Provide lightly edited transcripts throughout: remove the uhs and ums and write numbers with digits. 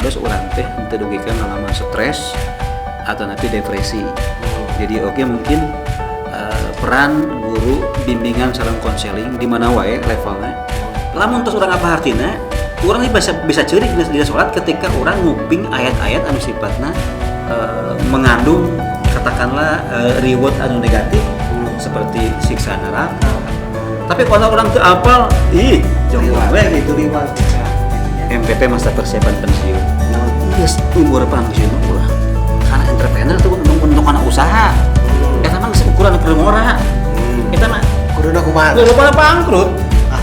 supados urang teh henteu dugi ka ngalaman stres atau napi depresi. Jadi oke mungkin peran guru bimbingan sareng konseling di mana wae levelnya. Lamun tos urang apa artina, urang bisa bisa ceurik dina salat ketika urang nguping ayat-ayat anu sifatna mengandung katakanlah reward anu negatif seperti siksa neraka. Tapi kalau urang teu apal, ih, jonggo we gitu. Liwat MPP, masa persiapan pensiun. Geus umur pensiun mah ulah. Karena entrepreneur tuh untuk anak usaha. Eta mah geus ukuran keur ngora. Eta mah Kuduna kumaha? geus ukuran bangkrut.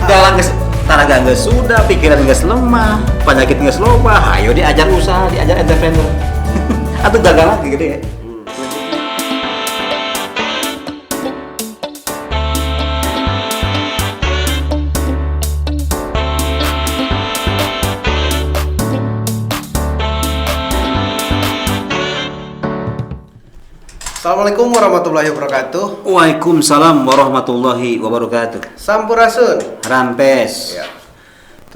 Jalan geus taraga geus sudah, pikiran geus lemah, penyakit geus loba, hayo diajar usaha, diajar entrepreneur. Atau gagal lagi gitu ya. Assalamualaikum warahmatullahi wabarakatuh. Waalaikumsalam warahmatullahi wabarakatuh. Sampurasun. Rampes. Ya.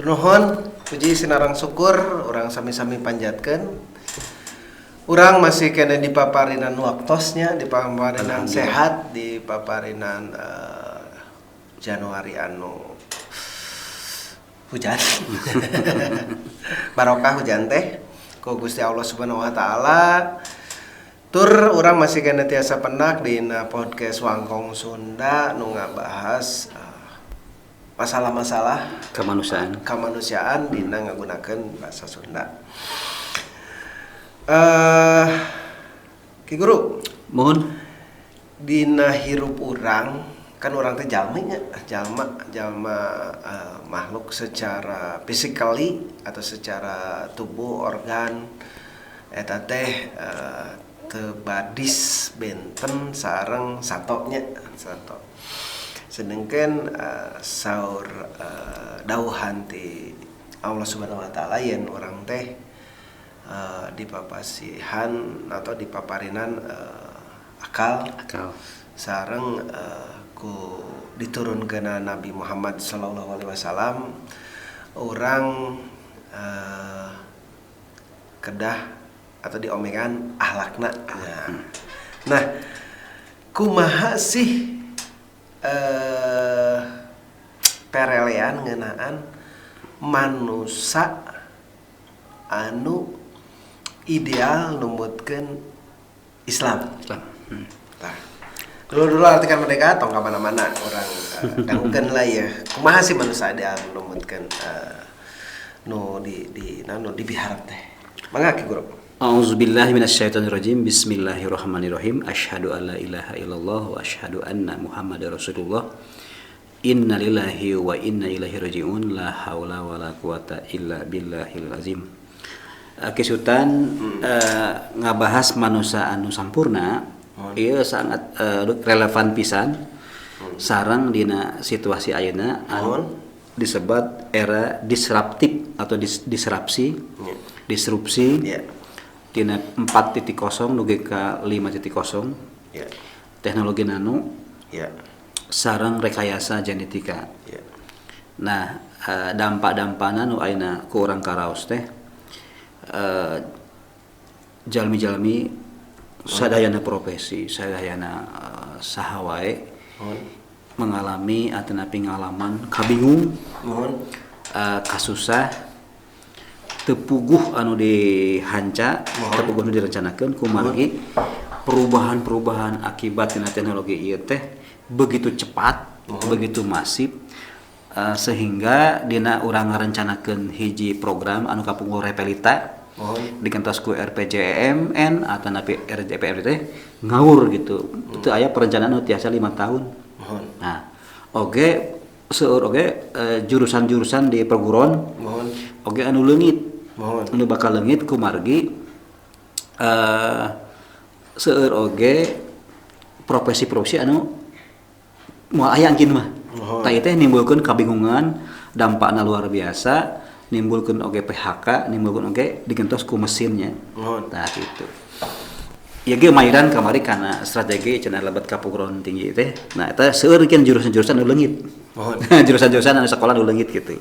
Nuhun, puji sinareng syukur urang sami-sami panjatkeun. Urang masih keneh di paparinan waktosnya, di paparinan sehat, di paparinan Januari anu hujan. Barokah hujan teh ku Gusti Allah Subhanahu wa taala. Tur urang masih keneh tiasa pendak dina podcast Wangkong Sunda nu ngabahas masalah-masalah kemanusiaan. Kemanusiaan dina ngagunakeun bahasa Sunda. Ki Guru, Mohon. Dina hirup urang kan urang teh jalma nya, jalma jalma makhluk secara physically atau secara tubuh organ eta teh teu badis benten sareng sato nya, sato. Sedangkan saur dauhan ti Allah Subhanahu wa taala yen urang teh dipapasihan atau dipaparinan akal Akal. Sareng ku diturunkeun Nabi Muhammad sallallahu alaihi wasallam, urang kedah atau diomegan akhlakna. Nah, kumaha sih perelean ngeunaan manusa anu ideal numutkeun Islam? Islam. Tah. Dulu dulu artikan mereka tong ka mana-mana urang dangukeun lah ya. Kumaha sih manusia ideal numutkeun nu di di nah, nu dipiharap teh? Mangga, Ki Guru. A'udzubillahi minasyaitonirrajim. Bismillahirrahmanirrahim. Asyhadu an la ilaha illallah wa asyhadu anna Muhammadar Rasulullah. Inna lillahi wa inna ilaihi raji'un. La haula wa la quwata illa billahil azim. Ki Sultan, ngabahas manusia anu sampurna, ieu sangat relevan pisan. Sareng dina situasi ayeuna anu disebat era disruptif atau disrupsi, disrupsi tina 4.0 dugi ka 5.0, teknologi nano sareng rekayasa genetika. Nah, dampak-dampakna nu ayeuna ku urang karaos teh jalmi-jalmi sadayana profesi, sadayana saha wae mengalami atanapi ngalaman kabingung, kasusah, teu puguh anu dihanca, teu puguh anu direncanakeun kumargi perubahan-perubahan akibat tina teknologi ieu teh begitu cepat, begitu masif, sehingga dina urang ngarencanakeun hiji program anu kapungkur Repelita digentos ku RPJMN atanapi RJPM teh ngawur gitu. Itu aya perencanaan nu tiasa 5 tahun. Nah, oge seueur oge jurusan-jurusan di perguruan oge anu leungit. Anu bakal leungit kumargi seueur oge profesi-profesi anu moal aya angkin mah. Tah, ieu teh nimbulkeun kabingungan, dampakna luar biasa, nimbulkeun oge PHK, nimbulkeun oge digentos ku mesinnya. Nah, gitu. Ya ge mairan kamari kana strategi cenah lebet ka perguruan tinggi teh. Nah, eta seueur kan jurusan-jurusan anu leungit. Jurusan-jurusan anu sekolah anu leungit gitu.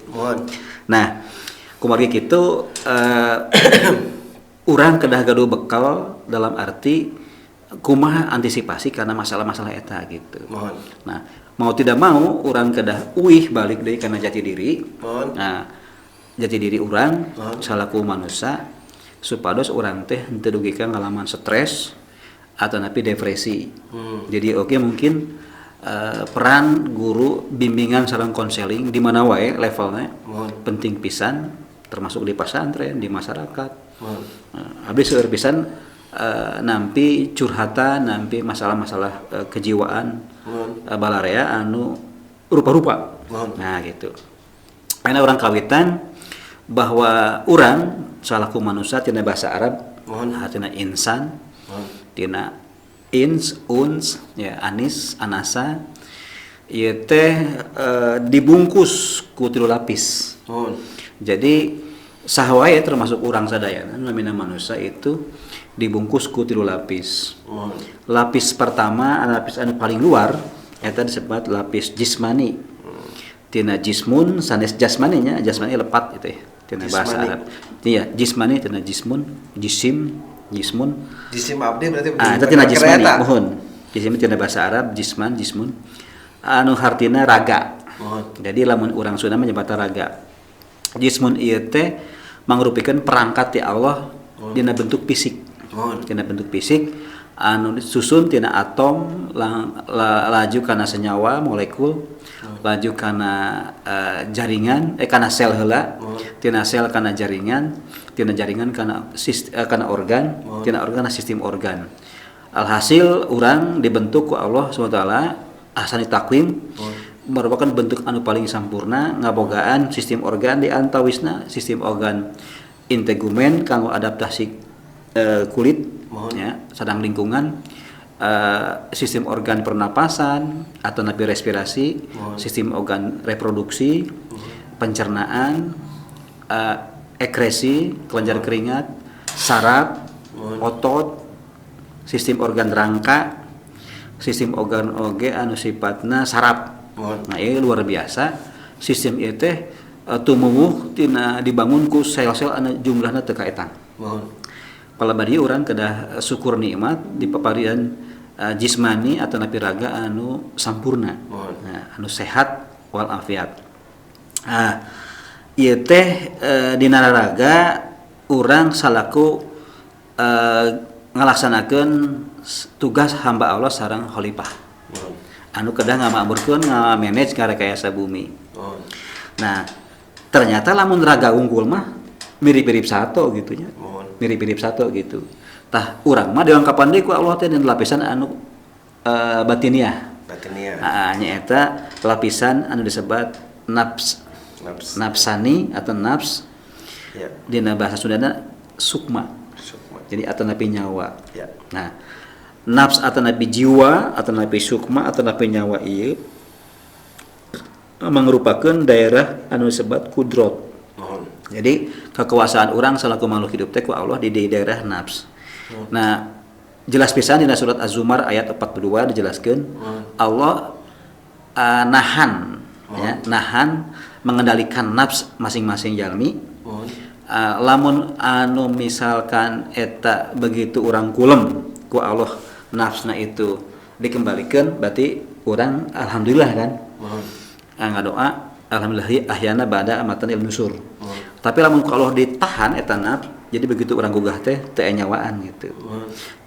Nah, Kumargi kitu urang kedah gaduh bekal dalam arti kumaha antisipasi karena masalah-masalah eta gitu. Mohon. Nah, mau tidak mau urang kedah uih balik deui kana jati diri. Mohon. Nah, jati diri urang Mohon. salaku manusia supados urang teh henteu dugi ka ngalaman stres atau napi depresi. Jadi oke mungkin peran guru bimbingan sareng konseling di mana wae levelnya Mohon. penting pisan termasuk di pesantren, di masyarakat. Mohon. Abdi seueur pisan nampi curhatan, nampi masalah-masalah kejiwaan balarea anu rupa-rupa. Mohon. Nah gitu. Karena orang kawitan bahwa urang salaku manusia tina bahasa Arab, Mohon. tina insan, Mohon. tina ins, uns, ya anis, anasa, ieu teh dibungkus ku tilu lapis. Mohon. Jadi saha wae termasuk urang sadayana namina manusia itu dibungkus ku tilu lapis. Mohon. Lapis pertama, lapis anu paling luar eta disebut lapis jismani. Tina jismun sanes jasmaninya, jasmani lepat itu ya tina bahasa Jismani. Arab. Iya, jismani tina jismun, jisim, jismun. Jisim abdi berarti Ah, eta tina jismani, kereta. mohon. Jismani tina bahasa Arab, jisman, jismun. Anu hartina raga. Mohon. Jadi lamun urang Sunda menyebutna raga. Jismun ieu teh mangrupikeun perangkat ti Allah dina bentuk fisik. Mohon. Tina bentuk fisik anu disusun tina atom laju kana senyawa molekul, laju kana jaringan kana sel heula, tina sel kana jaringan, tina jaringan kana kana organ, tina organ kana sistem organ. Alhasil urang dibentuk ku Allah Subhanahu wa taala ahsani takwim merupakan bentuk anu paling sampurna ngabogaan sistem organ di antawisna sistem organ integumen kanggo adaptasi kulit ya, sadang lingkungan, sistem organ pernapasan atau napi respirasi, sistem organ reproduksi, pencernaan, ekresi, kelenjar keringat, saraf, otot, sistem organ rangka, sistem organ oge anu sifatna saraf. Mohon. Nah, ini luar biasa. Sistem ieu teh tumuwuh tina dibangun ku sel-sel anu jumlahna teu kaetang. Mohon. Palebah urang kedah syukur nikmat di paparian jismani atau napi raga anu sampurna. Mohon. Nah, anu sehat wal afiat. Ah, ieu teh dina raga urang salaku ngalaksanakeun tugas hamba Allah sareng khalifah. Mohon. Anu kedah ngamakmurkeun, ngamanage ngarekayasa bumi. Mohon. Nah, ternyata lamun raga unggul mah mirip-mirip sato gitu nya. Mohon. Mirip-mirip sato gitu. Tah urang mah dilengkapan deui ku Allah teh dina lapisan anu batiniah. Batiniah. Heeh, nyaeta lapisan anu disebut nafs. Nafs. Nafsani atau nafs. Ya. Dina bahasa Sundana sukma. Sukma. Jadi atau napi nyawa. Ya. Nah, nafs atau napi jiwa atau napi sukma atau napi nyawa ieu merupakan daerah anu disebut kudrot. Mohon. Jadi kekuasaan orang selaku makhluk hidup teh ku Allah di daerah nafs. Nah, jelas pisan dina surat Az-Zumar ayat 42 dijelaskeun Allah nahan ya, nahan mengendalikan nafs masing-masing jalmi. Mohon. Lamun anu misalkan eta begitu urang kulem ku Allah nafsna itu dikembalikan berarti urang alhamdulillah kan. Mohon. Ngadoa alhamdulillah ahyana ba'da amatan il nusur. Tapi lamun ku Allah ditahan eta nafs, jadi begitu urang gugah teh teu nyawaan gitu.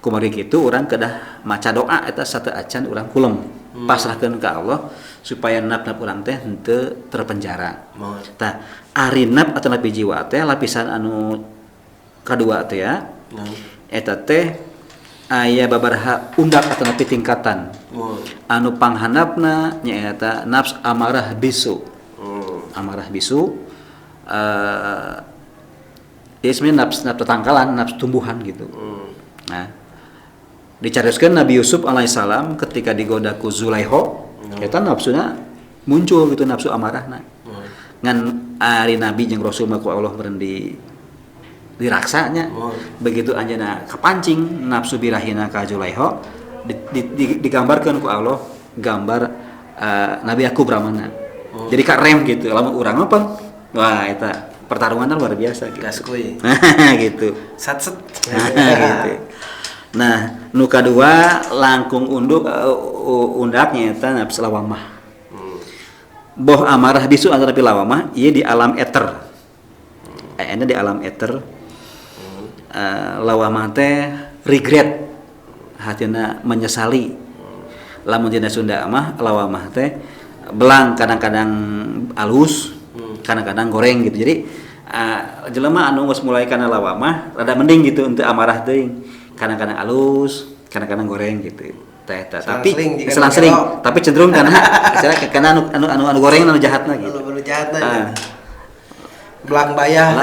Kumargi kitu urang kedah maca doa eta sateu acan urang kulem. Pasrahkeun ka Allah supaya naf-naf urang teh henteu terpenjara. Tah ari naf atau napi jiwa teh lapisan anu kadua teh ya. Eta teh aya babaraha undak atau napi tingkatan. Anu panghandapna nyaeta nafs amarah bisu. Amarah bisu ya sebenarnya nafs tetangkalan, nafs tumbuhan gitu. Nah, dicarioskeun Nabi Yusuf alaihissalam ketika digoda ku Zulaiho, eta nafsuna muncul gitu nafsu amarahna. Ngan ari nabi jeung rasul mah ku Allah meureun di diraksanya. Begitu anjeunna kapancing nafsu birahina ka Zulaiho, digambarkeun ku Allah gambar Nabi Yakub ramana. Jadi karem gitu, lamun urang mah wah eta Pertarungannya luar biasa gitu. Gaskuy. Gitu. Satset. Gitu. Nah, nu kadua langkung unduk undaknya eta nafs lawamah. Boh amarah bisu antara lawamah ieu di alam eter. Ayana di alam eter. Lawamah teh regret, hatina menyesali. Lamun dina Sunda mah lawamah teh belang, kadang-kadang alus, kadang-kadang goreng gitu. Jadi jelema anu geus mulai kana lawamah rada mending gitu untuk amarah teuing. Kadang-kadang alus, kadang-kadang goreng gitu. Teh eta. Tapi selang-seling, tapi cenderung kana kana anu goreng anu jahatna gitu. Anu jahatna. Belang bayah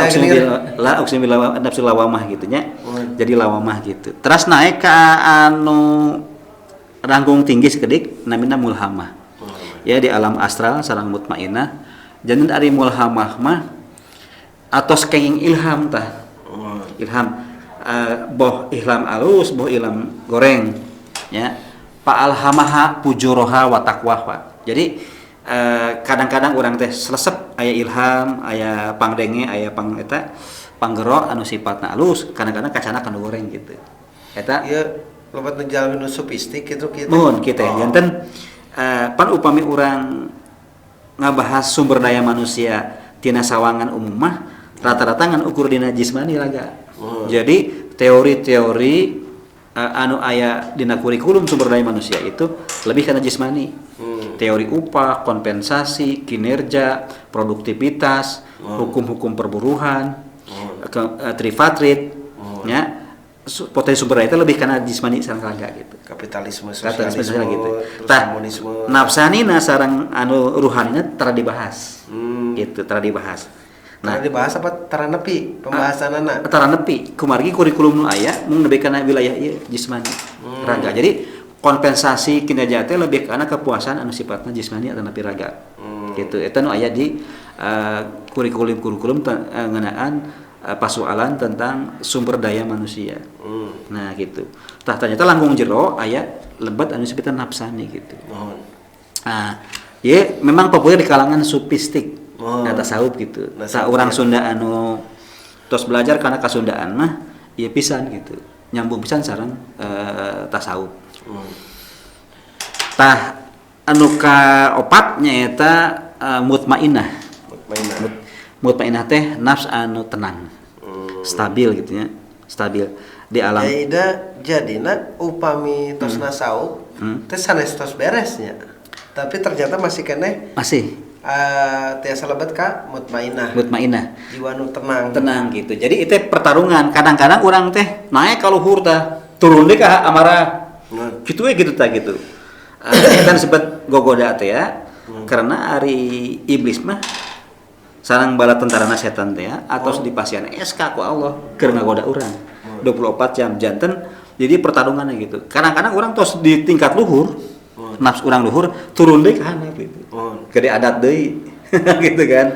la uqsimu nafsul lawamah gitu nya. Jadi lawamah gitu. Terus naik ke anu rangkung tinggi sekedik namina mulhamah. Ya di alam astral sareng mutmainah. Jadi ari mulhamah mah atos kenging ilham tah. Ilham boh ilham alus, boh ilham goreng ya. Fa'alhamaha pujuroha wa taqwaha. Jadi kadang-kadang orang teh selesep aya ilham, aya pangdenge, aya pang eta panggero anu sifatna alus, kadang-kadang kacana kanu goreng gitu. Eta ieu lobat nu jalmi nu sufistik kitu kitu. Muhun kitu oh. Janten pan upami urang ngabahas sumber daya manusia tina sawangan umum mah rata-rata ngan ukur dina jismani raga. Jadi teori-teori anu aya dina kurikulum sumber daya manusia itu lebih kana jismani. Teori upah, kompensasi, kinerja, produktivitas, hukum-hukum perburuhan, trifatrit, ya potensi sumber daya itu lebih karena jismani sareng raga gitu. Kapitalisme, sosialisme, gitu. Tah, komunisme. Nafsanina sareng anu ruhanina tara dibahas. Gitu, tara dibahas. Nah, tara dibahas apa tara nepi pembahasanana? Tara nepi, kumargi kurikulum nu aya mung nepi kana wilayah ieu jismani. Raga. Jadi kompensasi kinerja teh lebih karena kepuasan anu sifatna jismani atau napi raga. Gitu. Eta nu aya di kurikulum-kurikulum ngeunaan pasualan tentang sumber daya manusia. Nah, gitu. Tah ternyata langkung jero aya lebat anu disebutna nafsani gitu. Nah, ieu memang populer di kalangan sufistik. Nah, tasawuf gitu. Tah urang Sunda anu tos belajar karena kasundaan mah ieu pisan gitu. Nyambung pisan sareng tasawuf. Tah anu kaopat nyaeta mutmainah. Mutmainah teh nafs anu tenang. Stabil gitu nya. Stabil di alam. Jadina upami tos nasawuf teh sanes tos beres nya. Tapi ternyata masih keneh masih tiasa lebet ka mutmainah. Mutmainah. Jiwa nu tenang. Tenang gitu. Jadi itu pertarungan. Kadang-kadang orang teh naik ka luhur tah, turun deui ka amarah. Gitu we gitu tah gitu. Kan disebut gogoda teh ya. Karena ari iblis mah sareng bala tentarana setan teh ya, atos dipasihan SK ku Allah keur ngagoda urang. 24 jam janten jadi pertarungannya gitu. Kadang-kadang orang tos di tingkat luhur, nafsu orang luhur turun deui ka handap gitu. Gede adat deui gitu kan.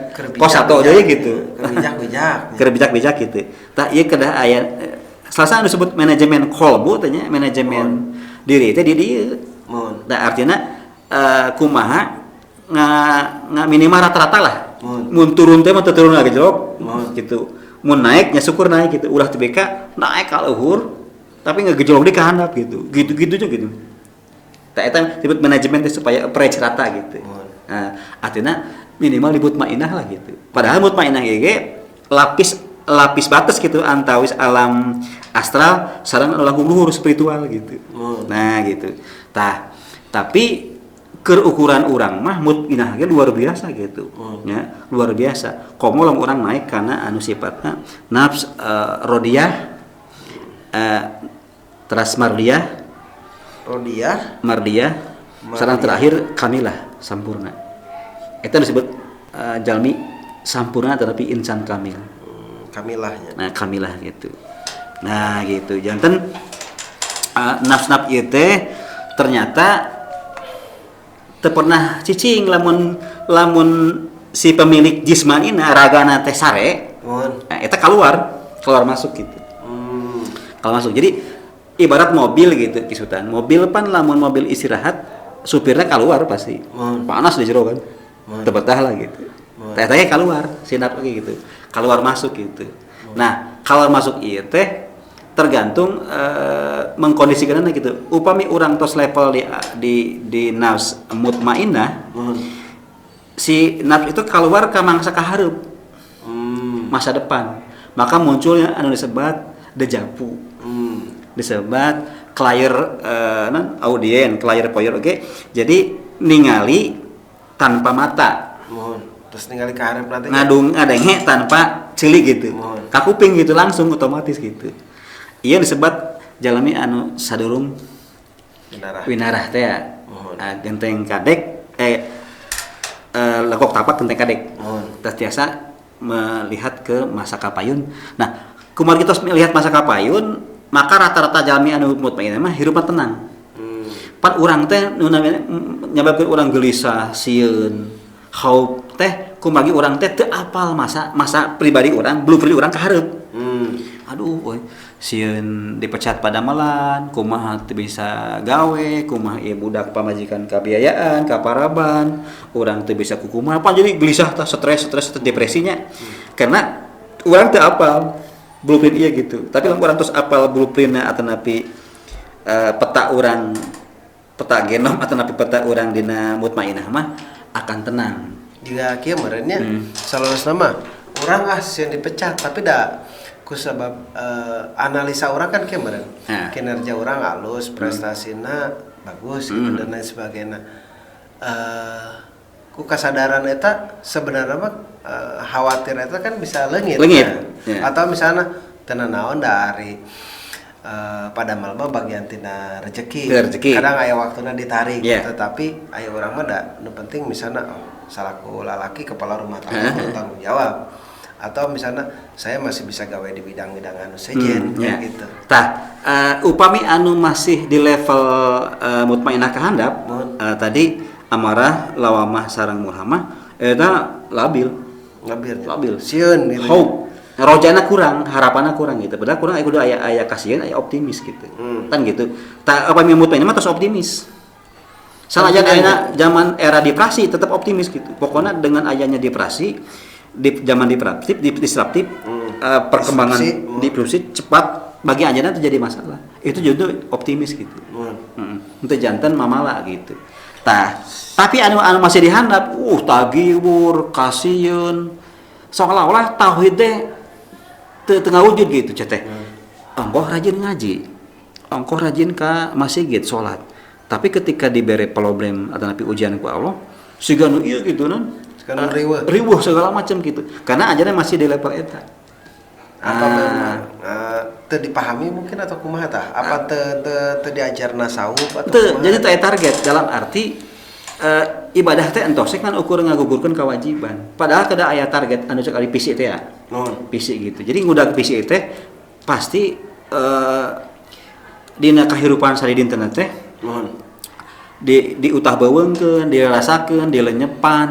Kos satu deui gitu. Keur bijak-bijak. Keur bijak-bijak gitu. Tah ieu kedah aya salah satu disebut manajemen kolbu teh nya, manajemen diri teh di dieu. Nah artinya kumaha nga minimal rata-rata lah. Mun turun teh mah teu turun lagi jelok gitu. Mun naik nya syukur naik gitu. Ulah teu BK naik ka luhur tapi ngegejolok di ka handap gitu. Gitu-gitu aja gitu. Tah eta disebut manajemen teh supaya average rata gitu. Nah, artinya minimal di mutmainah lah gitu. Padahal mutmainah ge lapis batas gitu antawis alam astral sareng anu luhur spiritual gitu. Nah gitu. Tah, tapi keur ukuran urang mah mutmainah ge luar biasa gitu. Ya, luar biasa. Komo lamun urang naik kana anu sifatna nafs rodiyah teras mardiyah. Rodiyah, mardiyah, sareng terakhir kamilah sampurna. Eta disebut jalmi sampurna tetapi insan kamil. Kamilahnya. Nah, kamilah gitu. Nah, gitu. Janten nafs-nafs ieu teh ternyata teu pernah cicing lamun si pemilik jismanina ragana teh sare. Nah, eta keluar masuk gitu. Kalau masuk. Jadi ibarat mobil gitu kisutan. Mobil pan lamun mobil istirahat supirnya keluar pasti. Panas di jero kan. Teu betah lah gitu. Teh-teh keluar sinap oge gitu. Keluar masuk gitu. Nah, keluar masuk ieu teh tergantung mengkondisikanna gitu. Upami urang tos level di nafs mutmainah, si nafs itu keluar ke mangsa kahareup. Masa depan. Maka munculnya anu disebut dejavu. Disebut clair non audien, clairvoyant, oke. Jadi ningali tanpa mata. Mohon. Terus ningali ka hareup nanti. Ngadung ngadenge tanpa ceuli gitu. Mohon. Kakuping gitu langsung otomatis gitu. Iya disebut jalmi anu sadurung Winarah. Winarah teh ya. Mohon. Ah, genteng kadek legok tapak genteng kadek. Mohon. Terus tiasa melihat ke masa kapayun. Nah, kumargi tos melihat masa kapayun, maka rata-rata jalmi anu mutmainah mah hirupna tenang. Pan urang teh nu namanya nyababkeun urang gelisah, sieun, khauf teh kumargi urang teh teu apal masa masa pribadi urang, blueprint urang ka hareup. Aduh, euy, sieun dipecat padamelan, kumaha teu bisa gawe, kumaha ieu budak pamajikan kabiayaan, kaparaban, urang teu bisa kukumaha, pan jadi gelisah tah, stres, stres, stres, depresinya. Karena urang teu apal blueprint ieu gitu. Tapi lamun urang terus apal blueprintna atanapi peta urang, peta genom atanapi peta urang dina mutmainah mah akan tenang. Jika kieu meureun nya, saleresna mah urang ah sieun dipecat, tapi da ku sabab analisa urang kan kieu meureun. Kinerja urang halus, prestasina bagus gitu dan lain sebagainya. Ku kasadaran eta sebenarnya mah khawatir eta kan bisa leungit. Leungit. Nah. Ya. Atau misalnya teu naon dari pada malam mah bagian tina rezeki. Tina rezeki. Kadang aya waktuna ditarik, Ya. tetapi aya urang mah da nu penting misalnya oh, salaku lalaki kepala rumah tangga kudu tanggung jawab. Atau misalnya saya masih bisa gawe di bidang-bidang anu sejen kayak gitu. Tah, upami anu masih di level mutmainah kahandap, Mohon. Tadi amarah, lawamah, sareng mulhamah, eta labil. Labil. Labil. Sieun gitu. Hope. Rojana kurang, harapannya kurang gitu. Padahal kurang aya kudu aya aya kasieun, aya optimis gitu. Kan gitu. Tah upami mutmainah mah tos optimis. Sanajan Tapi ayeuna zaman era depresi tetap optimis gitu. Pokoknya dengan ayahnya depresi di zaman disruptif, di, disruptif perkembangan Disrupsi, hmm. disrupsi cepat bagi anjeunna itu jadi masalah. Itu justru optimis gitu. Untuk janten mamala gitu. Tah, tapi anu anu masih dihandap, tagiwur, kasieun, seolah-olah tauhid teh teu teu ngawujud gitu ceh teh. Ongkoh rajin ngaji, ongkoh rajin ka masjid salat. Tapi ketika diberi problem atau napi ujian ku Allah, siga nu ieu gitu non. Siga nu riweuh. Riweuh segala macam gitu. Karena ajarannya masih di level eta. Apa memang teu dipahami mungkin atau kumaha tah? Apa teu teu teu diajarna saub atau Teu, kumaha? jadi teu aya target dalam arti ibadah teh entos kan ukur ngagugurkeun kewajiban. Padahal kada aya target anu cek ari visi teh ya. Nuhun. Visi gitu. Jadi ngudag visi teh pasti dina kahirupan sadidinten teh Nuhun. di diutah beuweungkeun, dirasakeun, dilenyepan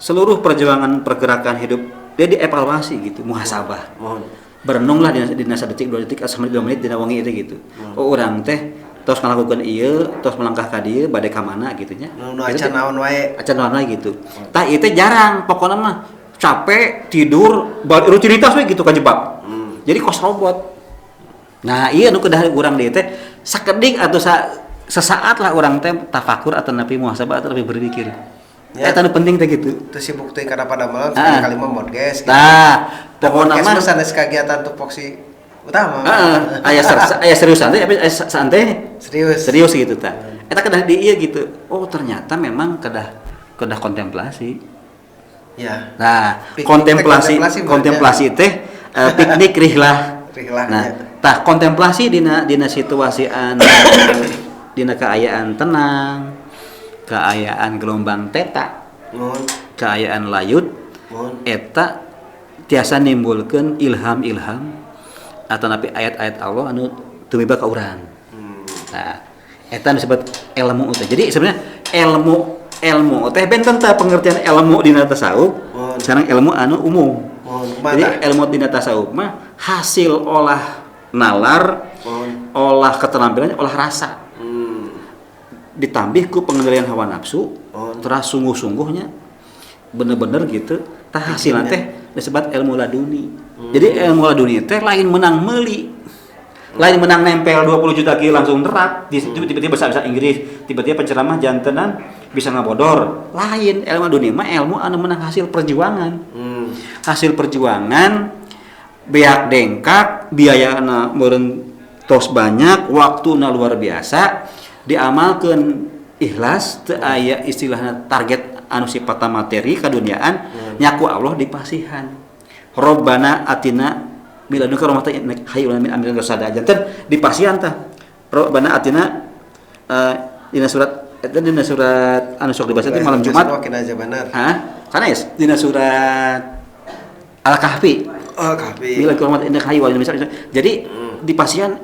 seluruh perjuangan pergerakan hidup dia dievaluasi gitu, muhasabah. Mohon. Berenunglah dina sadetik, 2 detik, atau sampai 2 menit dina wengi itu gitu. Oh, urang teh tos ngalakukeun ieu, tos melangkah ka dieu, bade ka mana gitu nya. Nu nu Itu acan teh- naon wae. acan naon wae gitu. Tah ieu teh jarang, pokoknya mah capek, tidur, balik rutinitas we gitu kajebak. Jadi kos robot. Nah, iya nu kedah urang dieu teh sakedik atau sesaat lah urang teh tafakur atau napi muhasabah atau lebih berpikir. Ya. Eta nu penting teh gitu. Teu sibuk teh kana pada malam sekali-kali mah podcast gitu. Tah, pokokna Podcast mah mah sanes kagiatan tupoksi utama. Heeh, aya serius santai, tapi aya santai Serius. serius gitu tah. Eta kedah di ieu gitu. Oh, ternyata memang kedah kedah kontemplasi. Ya. Nah, Piknik teh kontemplasi kontemplasi berarti. Kontemplasi teh piknik rihlah. Rihlah, Nah, ya. tah kontemplasi dina dina situasi anu dina keayaan tenang, keayaan gelombang teta, Nuhun. keayaan layut, Nuhun. eta tiasa nimbulkeun ilham-ilham atau napi ayat-ayat Allah anu tumiba ka urang. Nah, eta anu disebut ilmu teh. Jadi sebenarnya ilmu ilmu teh benten teh pengertian ilmu dina tasawuf, Mohon. sekarang ilmu anu umum. Mohon, kumaha Jadi tah? ilmu dina tasawuf mah hasil olah nalar, Mohon. olah keterampilan, olah rasa. Ditambih ku pengendalian hawa nafsu, Mohon. terus sungguh-sungguhnya bener-bener gitu, tah hasilna teh disebut ilmu laduni. Jadi ilmu laduni teh lain menang meuli. Lain menang nempel 20 juta kieu langsung nerap, tiba-tiba bisa Inggris, tiba-tiba penceramah jantenan bisa ngabodor. Lain ilmu laduni mah ilmu anu menang hasil perjuangan. Hasil perjuangan beak dengkak, biayana meureun tos banyak, waktuna luar biasa, diamalkeun ikhlas, teu aya istilahna target anu sifatna materi kaduniaan, nyaku Allah dipasihan. Robbana atina miladunka rahmatan innaka hayyul min amrina rasada. Janten dipasihan tah. Robbana atina dina surat eta dina surat anu sok dibaca teh malam Jumat. Hah? Sanes dina surat Al-Kahfi. Al-Kahfi. Miladunka rahmatan innaka hayyul min amrina. Jadi dipasihan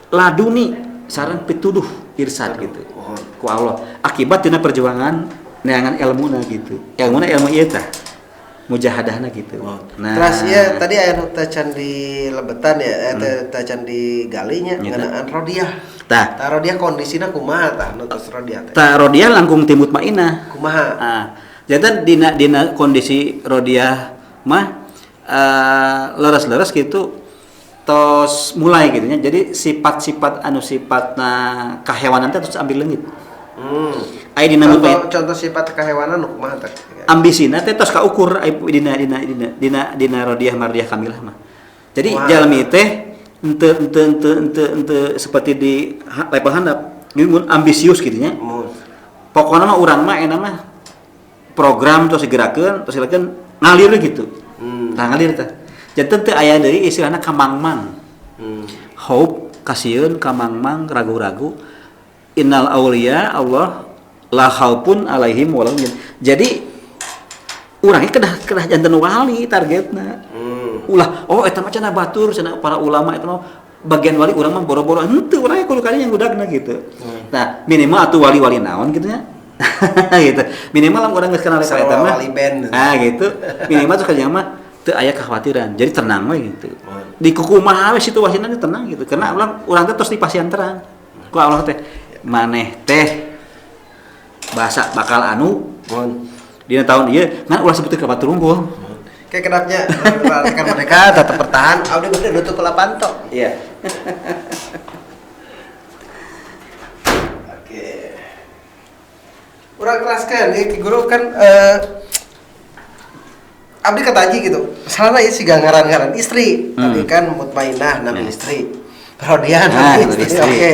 laduni sareng pituduh irsad gitu. Ku Allah akibat dina perjuangan neangan ilmuna gitu. Ilmuna ilmu ieu tah. Mujahadahna gitu. Nah, terus ya tadi aya nu teh can di lebetan ya, teh can digalinya ngeunaan rodiah. Tah, tah rodiah kondisina kumaha tah nu tos rodiah teh? Tah rodiah langkung ti mutmainah. Kumaha? Ah, janten dina kondisi rodiah mah leres-leres gitu tos mulai gitu nya. Jadi sifat-sifat anu sifatna kahewanan teh terus ambil leungit. Aya dina contoh sifat kahewanan nu kumaha teh? Ambisina teh tos kaukur dina dina dina dina dina rodiah mardiah kamilah mah. Jadi jalmi teh henteu seperti di level handap. Mun ambisius kitu nya. Pokona mah urang mah enak mah program tos digerakeun, tos dilakeun ngalir gitu. Tah ngalir teh. Janten teu aya deui istilahna kamangmang. Hope kasieun kamangmang ragu-ragu. Innal auliya Allah la khaufun alaihim wa lahum. Jadi urangnya kedah janten wali targetna. Ulah oh eta mah cenah batur cenah para ulama eta mah bagian wali urang mah boro-boro henteu urangnya kudu kali yang budakna gitu. Nah, minimal atuh wali-wali naon kitu nya. Gitu. Minimal lamun urang geus kenal eta mah. Wali band. Ah gitu. Minimal tuh kerja mah teu aya kekhawatiran. Jadi tenang we gitu. Di kukumaha we situasina teh tenang gitu. Karena urang teh tos dipasihan terang. Ku Allah teh maneh teh bahasa bakal anu dina tahun ieu ngan ulah sebutkeun ka batur unggul. Kayak kenapnya rekan mereka tetap bertahan, abdi bade nutup kula panto. Iya. Oke. Urang keraskeun ieu Ki Guru kan abdi kataji gitu. Masalahna ieu siga ngaran-ngaran istri. Tadi kan mutmainah nami istri. Rodiah nami istri. Oke.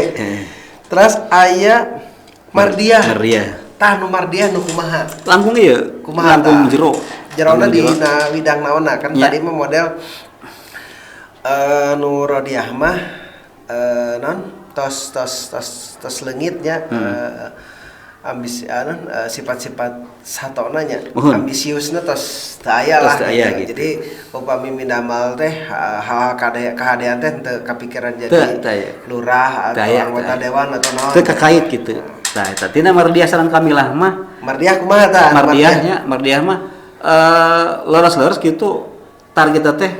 Terus aya Mardiah. Mardiah. Tah nu Mardiah nu kumaha? Langkung ieu, kumaha langkung jero. Jerona di widang naonna kan tadi mah model nu Rodiah mah non tos tos tos tos leungitnya ambisi sifat-sifat satona nya ambisiusna tos teu aya lah gitu. Jadi upami midamal teh hal-hal kahadean teh teu kapikiran jadi lurah atau anggota dewan atau naon teu kakait gitu. Tah eta tina Mardiah sareng kamilah mah. Mardiah kumaha tah? Mardiahnya, Mardiah mah leres-leres gitu target teh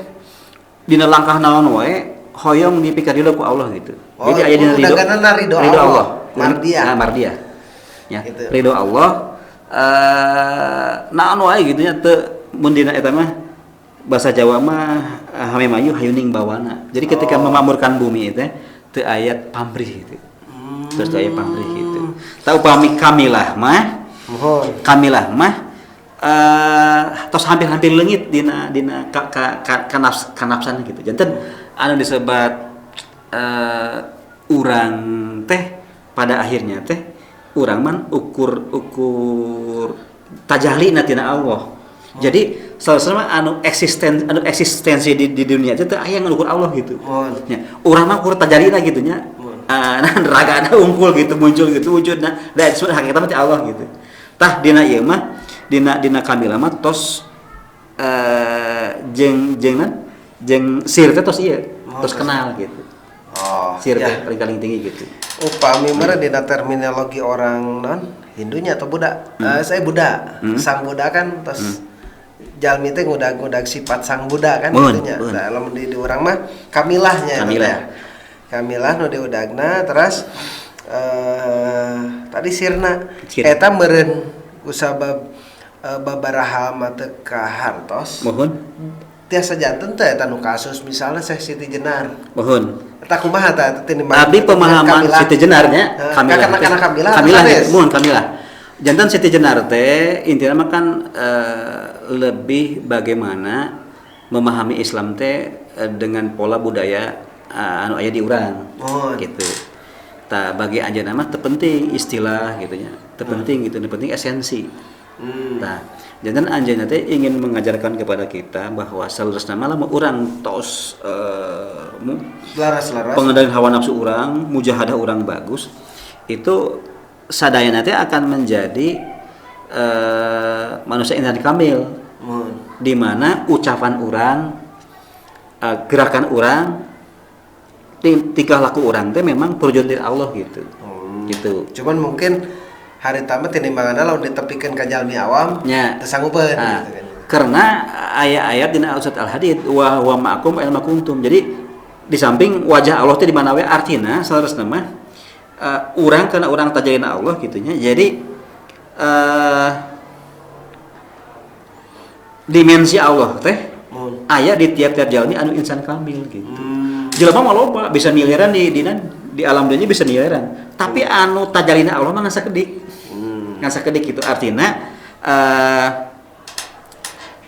dina langkah naon wae hoyong dipikadilo ku Allah gitu. Oh, jadi aya dina ridho, ridho Allah. Mardiah. Nah, Mardiah. Ya, gitu. Ridho Allah naon wae gitu nya teu mun dina eta mah bahasa Jawa mah hame mayu hayuning bawana. Jadi ketika memakmurkan bumi itu teu aya pamrih gitu. Terus teu aya pamrih gitu. Tah upami kamilah mah, kamilah mah tos hampir-hampir leungit dina dina ka ka kanafsan gitu. Janten anu disebat urang teh pada akhirnya teh urang man ukur tajalina tina Allah. Jadi selalu anu eksistensi di dunia itu teh aya ngukur Allah gitu. Nya urang mah ukur tajalina gitu nya. Nah ragana unggul gitu muncul gitu wujudna. Da disebut hakikatna mah ti Allah gitu. Tah dina ieu mah dina kamilah mah tos jeung jeung sir teh tos ieu tos kenal gitu. Oh, sir teh ya. Paling tinggi gitu. Upami meureun dina terminologi orang non Hindunya atau Buddha. Saya Buddha. Sang Buddha kan tos jalmi teh ngudag-ngudag sifat sang Buddha kan gitu nya. Nah, lamun di urang mah kamilahnya. Kamilah. Kamilah nu diudagna terus tadi sirna eta meureun kusabab Babaraha mah teu kahartos. Mohon. Tiasa janten teh eta nu kasus misalnya Syekh Siti Jenar. Mohon. Eta kumaha tah tinimbang Abdi pemahaman Siti Jenarnya Kamilah. Karena Kamilah. Kamilah mohon Kamilah. Janten Siti Jenar teh intinya mah kan lebih bagaimana memahami Islam teh dengan pola budaya anu aya di urang. Gitu. Tah bagi anjeunna mah teu penting istilah gitu nya. Teu penting gitu, nu penting esensi. Nah, janten anjeunna teh ingin mengajarkan kepada kita bahwa saleresna mah lamun urang tos laras-laras pengendalian hawa nafsu urang, mujahadah urang bagus, itu sadayana teh akan menjadi manusia insan kamil. Di mana ucapan urang, gerakan urang, tingkah laku urang teh memang perwujudan dari Allah gitu. Gitu. Cuman mungkin hari tama tinimbanganna lamun ditepikeun ka jalmi awam nya teu sanggupeun nah, gitu kan. Karena ayat-ayat dina Al-Surat Al-Hadid wa huwa ma'akum aina kuntum. Jadi di samping wajah Allah teh di mana we artina saleresna mah urang kana urang tajalina Allah gitu nya. Jadi dimensi Allah teh aya di tiap-tiap jalmi anu insan kamil gitu. Jelema mah loba bisa miliaran di alam dunia bisa miliaran. Tapi anu tajalina Allah mah ngan sakedik. Ngan sakedik gitu artina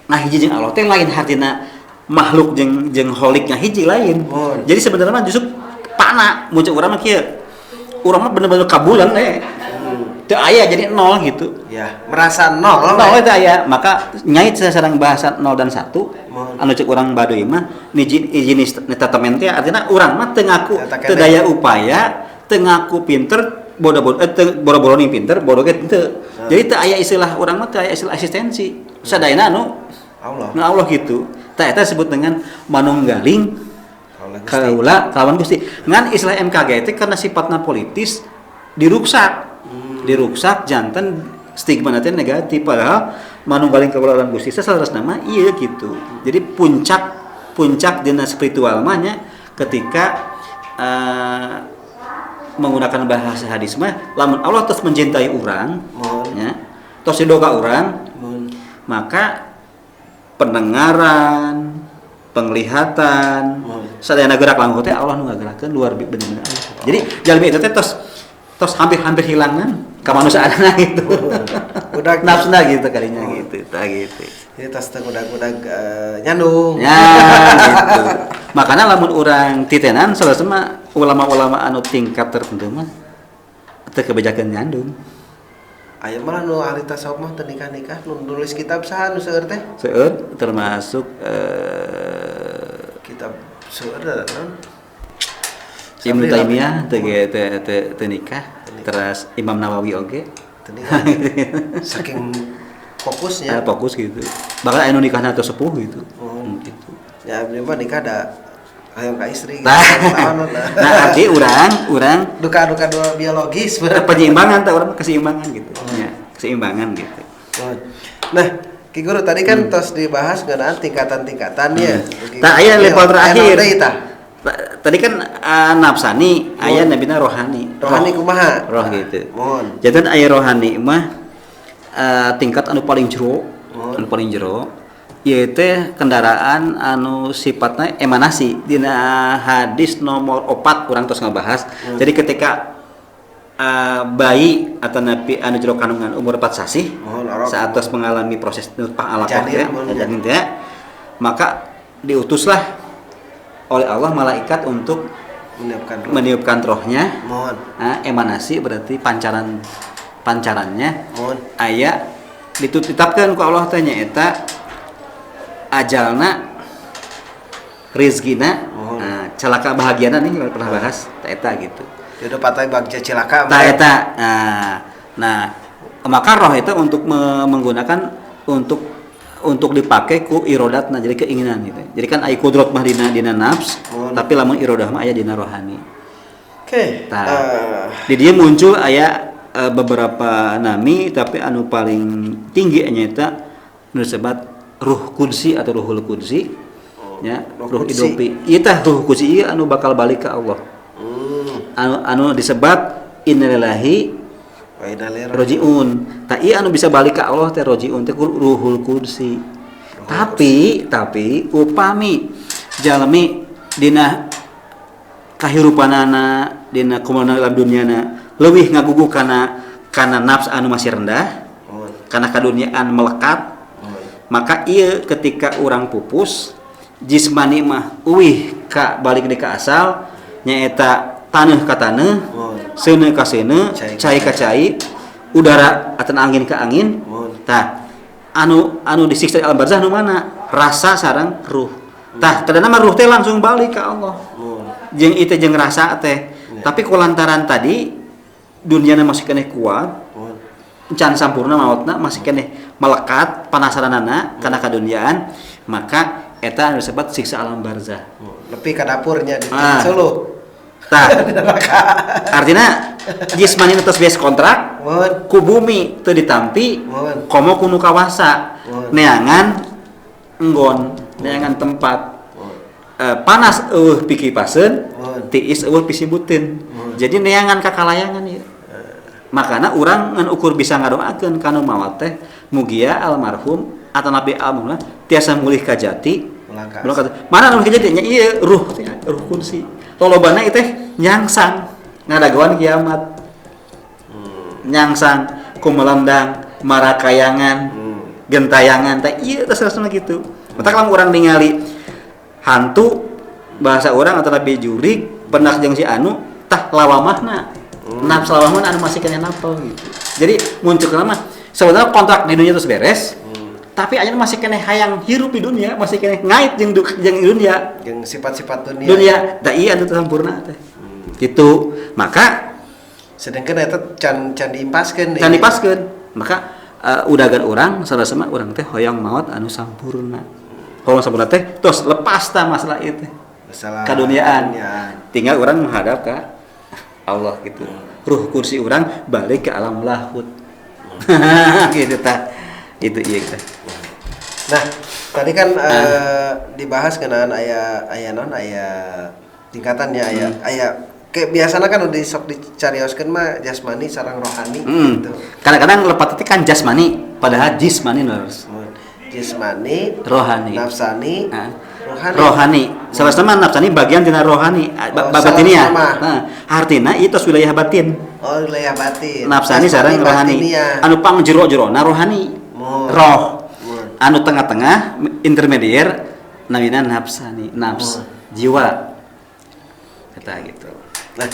ngahiji jeung Allah teh lain hartina makhluk jeung holik ngahiji lain. Jadi sebenarnya mah justru pana mun cek urang mah kieu. Urang mah bener-bener kabulan teh. Teu aya jadi nol gitu. Ya, merasa nol. Nol teu aya, maka nyait sareng bahasa 0 dan 1. Anu cek urang Baduy mah niji izin testament teh artina urang mah teu ngaku teu daya upaya, teu ngaku pinter, bodoh-bodoh boro-boro ning pinter, bodoh ge teu. Jadi teu aya istilah urang mah teu aya istilah eksistensi. Sadayana anu Allah. Nu Allah gitu. Tah eta disebut dengan manunggaling kaula kalawan Gusti. Ngan istilah MKG teh karena sifatna politis diruksak. Diruksak janten stigma teh negatif padahal manunggaling kaula lawan Gusti saleresna mah ieu gitu. Jadi puncak dina spiritual mah nya ketika menggunakan bahasa hadis mah lamun Allah terus mencintai urang nya, tos ridho ka urang, maka pendengaran, penglihatan, sadayana gerak langkah teh Allah nu ngagerakeun luar bener-bener Allah. Jadi jalmi eta teh tos hampir-hampir hilangan kemanusiaanna gitu. Udah nafsuna gitu kalinya gitu, tah gitu. Jadi tos teh udag-udag nyandung. Ya gitu. Makanya lamun urang titenan saleresna mah ulama-ulama anu tingkat tertentu mah teu kebejakeun nyandung. Aya malah nu ahli tasawuf mah teu nikah-nikah nu nulis kitab saha nu seueur teh? Seueur termasuk kitab seueur naon? Ibnu Taimiyah teu nikah, terus Imam Nawawi oge teu nikah. Saking fokusnya. Fokus gitu. Bahkan aya nu nikahna teu sepuh gitu. Gitu. Ya abdi mah nikah da hayang ka istri gitu. Nah, arti urang duka-duka dua biologis penyeimbangan tah urang keseimbangan gitu. Ya, keseimbangan gitu. Nah, Ki Guru tadi kan tos dibahas ngeunaan tingkatan-tingkatannya. Tah aya level terakhir. Tadi kan nafsani, aya nabina rohani. Rohani kumaha? Roh gitu. Mohon. Jadi aya rohani mah tingkat anu paling jero, anu paling jero ieu teh kendaraan anu sifatna emanasi dina hadis nomor 4 urang tos ngabahas. Jadi ketika bayi atau napi anu jero kandungan umur 4 sasih saat tos mengalami proses nutfah alaqah teh, janin teh, maka diutuslah oleh Allah malaikat untuk meniupkan rohnya. Nah, emanasi berarti pancarannya. Aya ditetapkan ku Allah teh nyaeta ajalna, rizkina, nah, celaka bahagiana nih pernah bahas ta eta gitu. Jodoh patai bagja cilaka. Ta eta. Nah, maka roh itu untuk menggunakan untuk dipakai ku irodatna, jadi keinginan gitu. Jadi kan aya kudrat mah dina nafs, tapi lamun irodah mah aya dina rohani. Oke. Tah. Di dieu muncul aya beberapa nami, tapi anu paling tinggi nyaeta nu disebut ruh qudsi atau ruhul qudsi, ya, ruh idopi. Ieu tah ruh qudsi ieu anu bakal balik ke Allah. Anu disebut innalillahi Wa inna ilaihi Rojiun. Tah ieu anu bisa balik ka Allah teh rojiun teh ruhul qudsi. Tapi upami jalmi dina kahirupanana, dina kumaha dalam duniana leuwih ngagugu kana nafs anu masih rendah, kana kaduniaan melekat, maka ieu ketika urang pupus jismani mah uwih ka balik deui ka asal, nyaeta taneuh ka taneuh, seuneu ka seuneu, Cai ka cai ka cai, udara atau angin ka angin. Tah anu disiksa di alam barzah nu mana? Rasa sareng ruh. Tah kadana mah ruh teh langsung balik ka Allah. Jeung ieu teh jeung rasa teh. Tapi kulantaran tadi duniana masih keneh kuat, can sampurna maotna, masih keneh melekat penasaranana kana kaduniaan, maka eta anu disebut siksa alam barzah. Nepi ka dapurnya di Ah. Solo. Tah, artinya jismani tos beres kontrak, ku bumi teu ditampi, komo ku nu kawasa, neangan enggon, neangan tempat. Panas euweuh pikipaseun, tiis euweuh pisimbuteun. Jadi neangan kakalayangan ieu. Makana urang ngan ukur bisa ngadoakeun ka nu maot teh mugia almarhum atau nabi almarhum tiasa mulih ka jati. Ulang ka Ulang ka. Mana anu ka jati nya ieu ruh teh, ruh kunsi. Lolobana ieu teh nyangsang ngadagoan kiamat. Nyangsang kumelendang marakayangan, gentayangan teh ieu teh sanesna kitu. Matak lamun urang ningali hantu bahasa urang atau nabi jurik penak jeung si anu tah lawamahna. Nafsu lawamahna anu masih keneh napel gitu. Jadi muncul mah sebenarnya kontrak di dunia terus beres. Tapi ayeuna masih keneh hayang hirup di dunia, masih keneh ngait jeung dunia. Jeung sifat-sifat dunia. Dunia, da ieu anu teu sampurna teh. Gitu. Maka sedangkan eta can diimpaskeun can dipaskeun. Maka udagan urang salah-sama urang teh hoyong maot anu sampurna. Hoyong sampurna teh tos lepas tah masalah ieu teh. Masalah kaduniaan. kaduniaan. Tinggal urang menghadap ka Allah gitu. Ruh kursi urang balik ke alam lahut. Gitu tah. Itu iya gitu. Nah, tadi kan dibahas kenaan aya naon, aya tingkatannya, aya kayak biasanya kan udah sok dicarioskeun mah jasmani sareng rohani gitu. Kadang-kadang lepat itu kan jasmani, padahal jismani harus. Jismani, rohani, nafsani, Nah. rohani. Rohani. Salah sama nafsani bagian tina rohani, Oh, batinia. salah sama. Nah, artina itu wilayah batin. Oh, wilayah batin. Nafsani sareng rohani. Batinia. Anu pang jero-jerona rohani. Mohon. Roh. Mohon. Anu tengah-tengah intermedier namina nafsani, nafs, jiwa. Kata gitu. Nah,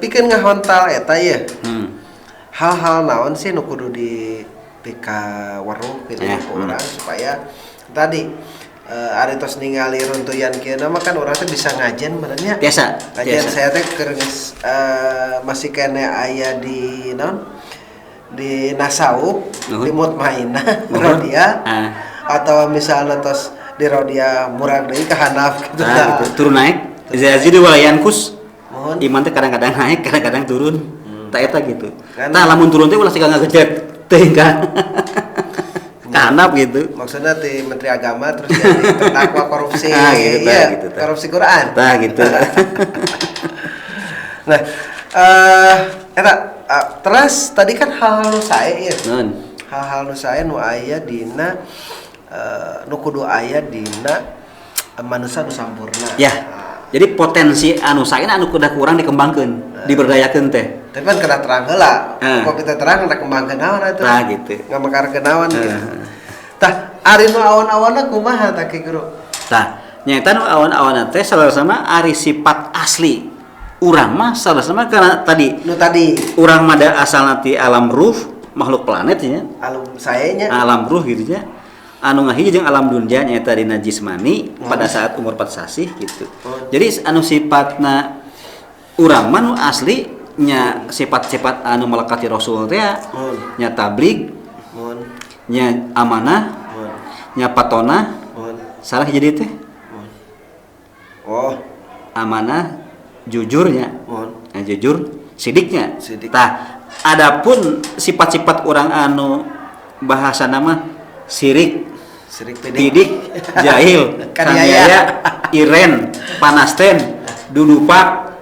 pikeun ngahontal eta ye. Hal-hal naon sih nu kudu di pikaweruh gitu ku urang supaya tadi ari tos ningali runtuyan kieu mah kan urang teh bisa ngajen benernya. Biasa, Ngajen biasa. saya teh keur geus masih keneh aya di naon? Di Nasaup, Nuhun. di Mutmainah, Nuhun. Rodia. Ah. Atau misalnya tos di Rodia murag deui ka handap gitu. Nah, gitu. Turun naik. Yazidu wala yankus. Mohon. Iman teh kadang-kadang naik, kadang-kadang turun. Tak eta gitu. Kan- Tah lamun turun teh ulah siga ngagejek teuing ka. Ka handap gitu. Maksudnya di Menteri Agama terus jadi terdakwa korupsi. Ah, gitu, tah, Iya, gitu, tah. korupsi Quran. Tah gitu. Nah, eta terus tadi kan hal-hal nu sae ya. Nun. Hal-hal nu sae nu aya dina nu kudu aya dina manusia nu sampurna. Ya. Nah, Jadi potensi anu saena anu kudu kurang dikembangkeun, diberdayakeun teh. Tapi kan kena terang heula. Ah. Kok kita terang rek kembangkeun naon atuh? Tah gitu. Ngamekarkeun naon gitu. Ah. Tah, ari nu awan-awanna kumaha tah Ki Guru? Tah, nyaeta nu awan-awanna teh salah sama ari sifat asli. Urang mah salah sama karena tadi Nu tadi urang mah da asalna ti alam ruh, makhluk planet nya. Alam saenya. Alam ruh gitu nya. Anu ngahiji jeung alam dunia nyaeta dina jismani pada saat umur 4 sasih gitu. Jadi anu sifatna urang mah nu asli nya sifat-sifat anu melekati Rasul teh ya, nya tablig, nya amanah, nya patona, salah jadi teh. Oh. Amanah, jujurnya. Mohon. Nah, jujur, sidiknya. Sidik. Tah, adapun sifat-sifat orang anu bahasa nama sirik, Sirik pidik, pidik, jahil, Kaniaya. kaniaya, iren, panasten, dudupak,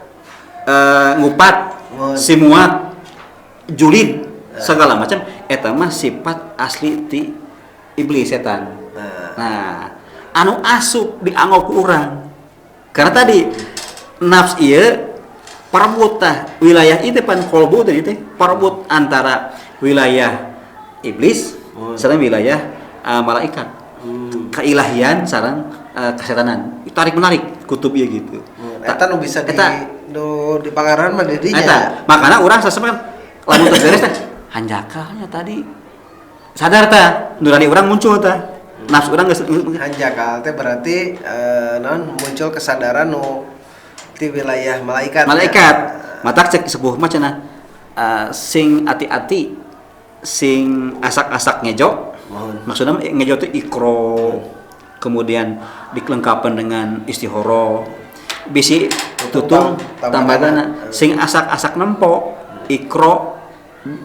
ngupat, Mohon. simuat, Julid segala macam eta mah sifat asli ti iblis setan. Nah, anu asup dianggo ku urang. Karena tadi nafs ieu parebut tah wilayah itu pan kolbu tadi teh parebut antara wilayah iblis sareng wilayah malaikat. Keilahian sareng kesetanan. Tarik menarik kutub ieu gitu. Eta nu bisa di nu di pangaran mah di dinya. Eta, makana urang sasem kan lamun teu beres teh hanjakalnya tadi sadar tah nurani urang muncul tah. Nafsu urang geus hanjakal teh berarti naon muncul kesadaran nu di wilayah malaikat. Malaikat. Matak cek sepuh mah cenah sing ati-ati sing asak-asak ngejo. Maksudna ngejo teh ikro. Kemudian dilengkapan dengan istihoro. Bisi tutung tambadana sing asak-asak nempo ikro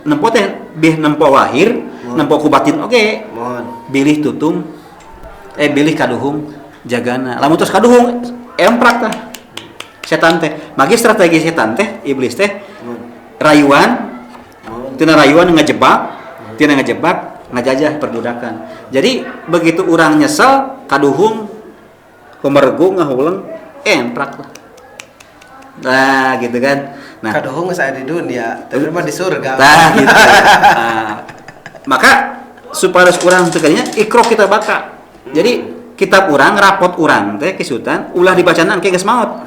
nempo teh bih nempo lahir nempo ku batin oge. Bilih tutung bilih kaduhung jagana. Lamun tos kaduhung emprak tah setan teh. Magi strategi setan teh iblis teh rayuan tina rayuan ngejebak, tina ngejebak ngajajah perbudakan. Jadi begitu urang nyesel kaduhung kumergu ngahuleng emprak lah. Nah, gitu kan. Nah, kaduhung geus aya di dunia, tapi mah di surga. Nah, gitu. Nah, maka supaya urang teu kadinya ikro kita baca. Jadi kitab urang, rapot urang teh kisutan ulah dibacana engke geus maot.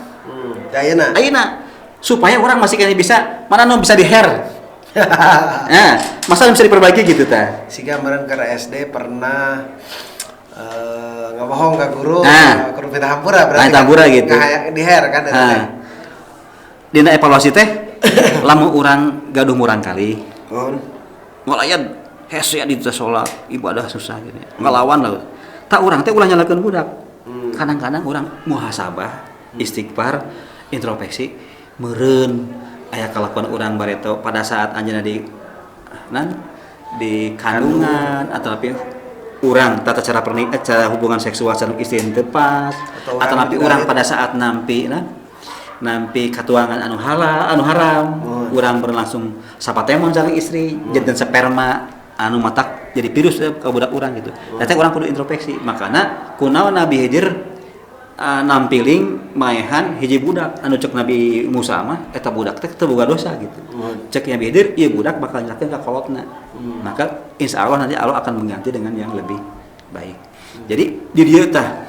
Ayeuna. Ayeuna supaya orang masih kena bisa mana nu bisa di-hair. Nah, masa bisa diperbaiki gitu tah. Siga meureun keur SD pernah ngabohong ka guru, nah, guru minta hampura berarti. Minta hampura gitu. Di-hair kan eta teh. Dina evaluasi teh lamun urang gaduh murang kali. Ngalayan hese di teh salat, ibadah susah gitu. Ngalawan lah. Tak urang teh ulah nyalakeun budak. Kadang-kadang urang muhasabah, istighfar, introspeksi, meureun aya kalakuan urang bareto pada saat anjeunna di nan di kandungan atau tapi urang tata cara pernikahan, cara hubungan seksual sareng istri teu pas atau nampi urang pada saat nampi nah nampi katuangan anu halal anu haram urang berlangsung sapatemon sareng istri janten sperma anu matak jadi virus ke budak urang gitu. Teh urang kudu introspeksi. Makana kunaon Nabi Khidir nampiling maehan hiji budak anu cek Nabi Musa mah eta budak teh teu boga dosa gitu. Cek Nabi Khidir ieu budak bakal nyalakeun ka kolotna. Maka insya Allah nanti Allah akan mengganti dengan yang lebih baik. Jadi di dieu tah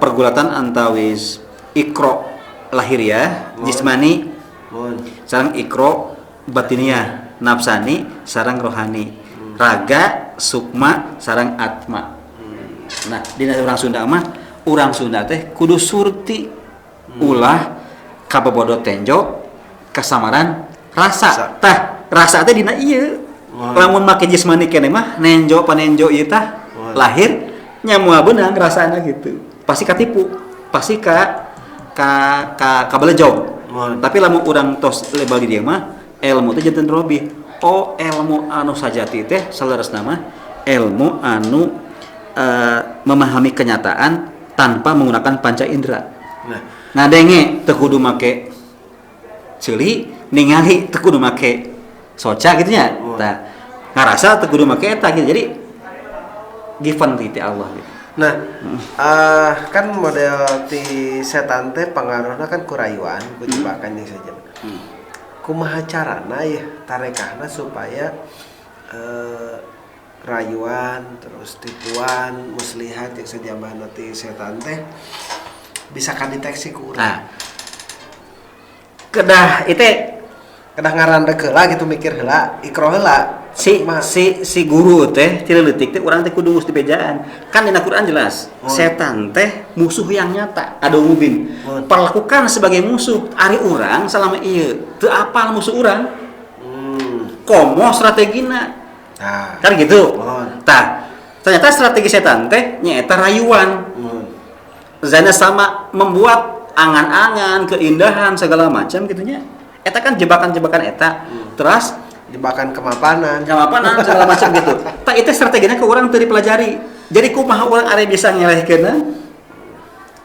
pergulatan antawis ikro lahiriah jismani sareng ikro batiniah nafsani sareng rohani. Raga, sukma, sareng atma. Nah, dina urang Sunda mah urang Sunda teh kudu surti ulah kabobodo tenjo kasamaran rasa. Tah, rasa teh dina ieu. Lamun make jismani keneh mah nenjo panenjo ieu tah lahir nya moal beunang rasana gitu. Pasti katipu, pasti ka ka ka kabelejog. Tapi lamun urang tos lebal di dieu mah ilmu teh janten robih. Oh, ilmu anu sajati teh saleresna mah ilmu anu memahami kenyataan tanpa menggunakan panca indera. Nah, ngadenge teu kudu make ceuli, ningali teu kudu make soca gitu nya. Tah, ngarasa teu kudu make eta gitu. Jadi given ti Allah gitu. Nah, kan model ti setan teh pangaruhna kan ku rayuan, ku jebakan jeung saja. Kumaha carana ya tarekahna supaya rayuan terus tipuan muslihat yang sejamah ti setan teh bisa kadeteksi ku urang. Nah, kedah itu kedah ngarandeg heula gitu mikir heula ikro heula si guru teh ti leutik teh urang teh kudu geus dibejaan. Kan dina Quran jelas setan teh musuh yang nyata adu mubin. Perlakukan sebagai musuh ari urang selama ieu teu apal musuh urang. Komo strategina. Nah, kan gitu. Tah, ternyata strategi setan teh nyaeta rayuan. Zana sama membuat angan-angan, keindahan segala macam gitunya. Eta kan jebakan-jebakan eta. Terus jebakan kemapanan segala macam gitu. Tah itu strateginya ke urang teu dipelajari. Jadi kumaha urang are bisa ngelehkeunna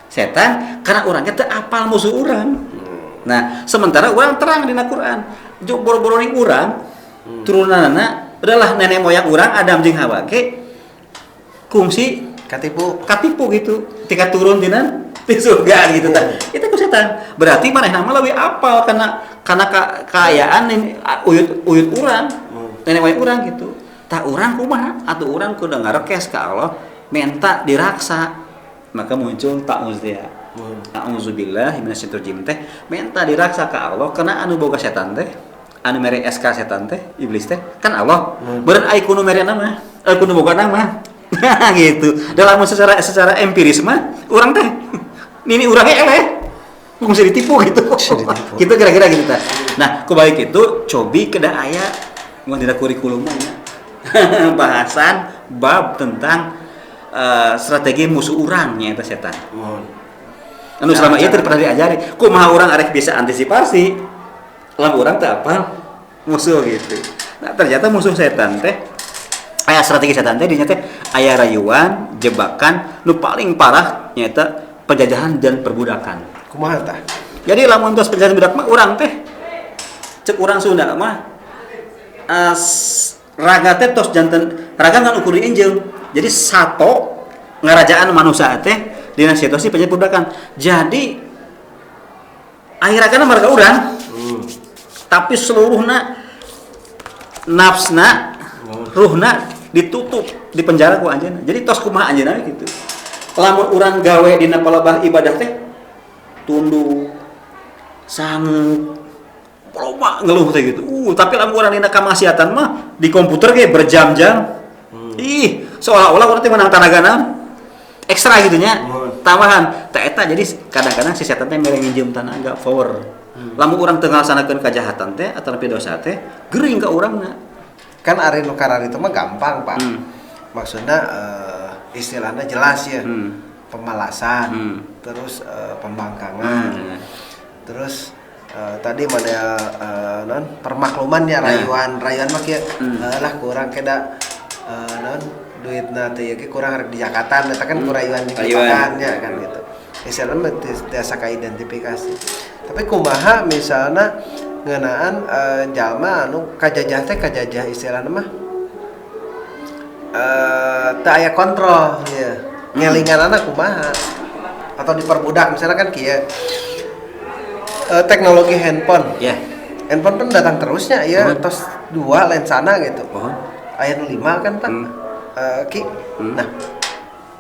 setan karena urangnya teu apal musuh urang. Nah, sementara urang terang dina Quran, boro-boro ning urang Turunanana udahlah nenek moyang urang Adam jeung Hawa ge kungsi Katipu. Katipu gitu. Ketika turun tina di surga gitu tah. Itu ku setan. Berarti manehna mah leuwih apal karena kaayaan ini, uyut uyut urang. Nenek moyang urang gitu. Tah, urang kumaha? Atuh urang kudu ngarekes ka Allah menta diraksa. Maka muncul ta'uz ya. A'udzubillahi minasyaitonir rajim teh menta diraksa ka Allah karena anu boga setan teh, anu mere SK setan teh, iblis teh kan Allah. Beureun ai kudu mere nama, kudu boga nama. Gitu. Dalam secara secara empiris mah urang teh nini urangnya eleh. Mesti ditipu gitu. Mesti ditipu. Gitu kira-kira gitu tah. Nah, kubalik itu cobi kedah aya mun dina kurikulum mah nya. Bahasan bab tentang strategi musuh urang nyaeta setan. Anu selama ieu teu pernah diajari. Kumaha urang arek bisa antisipasi? Lamun urang teu apal musuh gitu. Nah, ternyata musuh setan teh aya strategi setan teh dinya teh aya rayuan, jebakan, nu paling parah nyaeta penjajahan dan perbudakan. Kumaha tah? Jadi lamun tos penjajahan budak mah urang teh cek urang Sunda mah raga teh tos janten raga ngan ukur diinjeum. Jadi sato ngarajaan manusia teh dina situasi penjajahan perbudakan. Jadi akhir ragana marga urang. Tapi seluruhna nafsna, ruhna ditutup di penjara ku anjeunna. Jadi tos kumaha anjeunna gitu. Lamun urang gawe dina palebah ibadah teh tunduk, sanggup, loba ngeluh teh gitu. Tapi lamun urang dina kamaksiatan mah di komputer ge berjam-jam. Ih, seolah-olah urang teh menang tanaga naon ekstra gitu nya. Tambahan. Tah eta jadi kadang-kadang si setan teh mere nginjem tanaga power. Lamun urang teu ngalaksanakeun kajahatan teh atau dosa teh gering ka urangna. Kan ari nu kararitu mah gampang, Pak. Maksudnya istilahnya jelas ya. Pemalasan, terus pembangkangan. Terus tadi mana non permakluman ya, rayuan, rayuan mah kieu lah kurang keda non duitna teh ieu ge kurang rek di Jakarta eta kan ku rayuan jeung Rayuan. jebakan nya kan gitu. Istilahna mah tiasa kaidentifikasi. Tapi kumaha misalna ngeunaan jalma anu kajajah teh kajajah istilahna mah teu aya kontrol ya. Ngelinganana kumaha? Atau diperbudak misalnya kan kieu. Teknologi handphone. Handphone kan datang terusnya ya, tos dua lensana gitu. Aya nu 5 kan, Pak. Ki. Nah,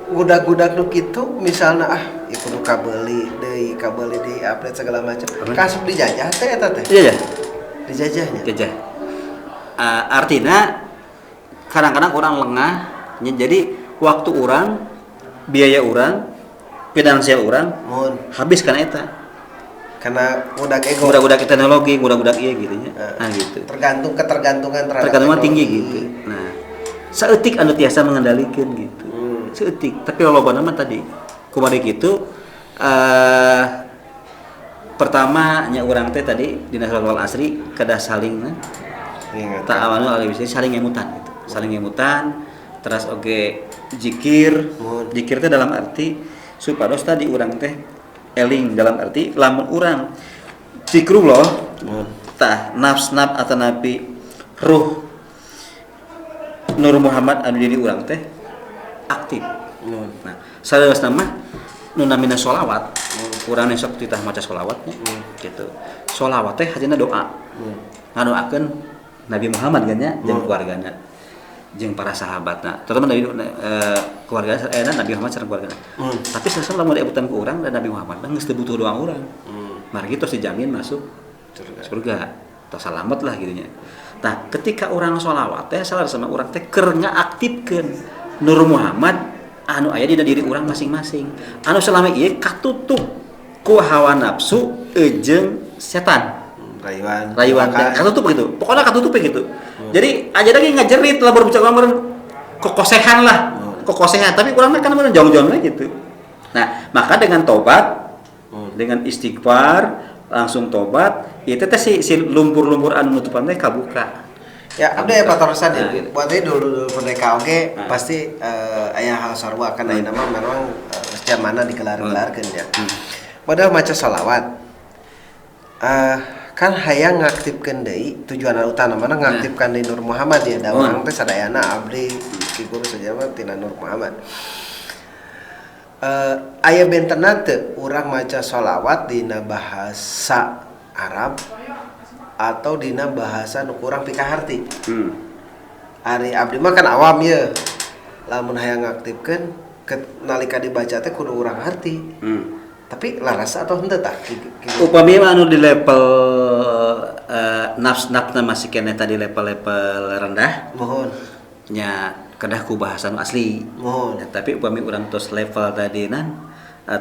gudak-gudak nu kitu misalna ah ieu kudu kabeuli deui, kabeuli di update segala macam. Kasup dijajah teh eta teh. Iya, ya. Dijajahnya. Jajah. Artinya kadang-kadang orang lengah, ya, jadi waktu orang, biaya orang, finansial orang habis karena eta. Karena budak ego. Budak-budak teknologi, budak-budak iya gitu nya. Nah, gitu. Tergantung ketergantungan terhadap Tergantungan tinggi teknologi. Gitu. Nah, saeutik anu tiasa mengendalikan gitu. Saeutik, tapi lolobana mah tadi kumaha gitu pertama nya urang teh tadi dina surat wal asri kedah saling nah, Ingat. ta'awanu alal birri saling ngemutan gitu. Saling ngemutan terus oge zikir. Zikir teh dalam arti supados tadi urang teh eling dalam arti lamun urang zikrullah tah nafs naf atau nabi ruh Nur Muhammad anu diri urang teh aktif. Nah, saleresna mah nu namina sholawat, urang sok titah maca sholawatnya gitu. Sholawat teh hajana doa. Ngadoakeun Nabi Muhammad kan nya jeung keluargana jeung para sahabatna. Terutama Nabi keluarga Nabi Muhammad sareng keluargana. Tapi saleresna lamun diebutan ku urang dan Nabi Muhammad mah geus teu butuh doa urang. Margi tos dijamin masuk Surga. Surga. Tos salamet lah gitu nya. Nah, ketika orang sholawat teh salah sama urang teh keur ngaaktifkeun Nur Muhammad anu aya dina diri urang masing-masing. Anu selama ieu katutup ku hawa nafsu jeung setan. Rayuan. Rayuan teh Makan. katutup gitu. Pokoknya katutup gitu. Jadi aja lagi ngajerit lah berbicara meureun kokosehan lah. Kokosehan, tapi urang mah kan meureun jong-jongna gitu. Nah, maka dengan tobat, dengan istighfar, langsung tobat, itu teh si lumpur-lumpur anu nutupan teh kabuka. Ya, abdi ya patarosan ya. Nah, gitu. Buat ini dulu dulu merdeka oge Nah. pasti aya hal sarua kan ayeuna mah memang setiap mana digelar-gelarkeun ya. Padahal maca sholawat. Kan hayang ngaktifkeun deui tujuan utama mana ngaktifkan deui Nur Muhammad ya da urang teh sadayana abdi ki guru saja tina Nur Muhammad. Aya bentena teu urang maca sholawat dina bahasa Arab atau dina bahasa nu kurang pikaharti. Ari abdi mah kan awam ye. Lamun hayang ngaktifkeun nalika dibaca teh kudu urang harti. Tapi laras atau henteu tah? Upami anu di level nafs-nafsna masih keneh tadi level-level rendah. Mohon. Nya kedah ku bahasa nu asli. Mohon. Ya, tapi upami urang tos level tadi nan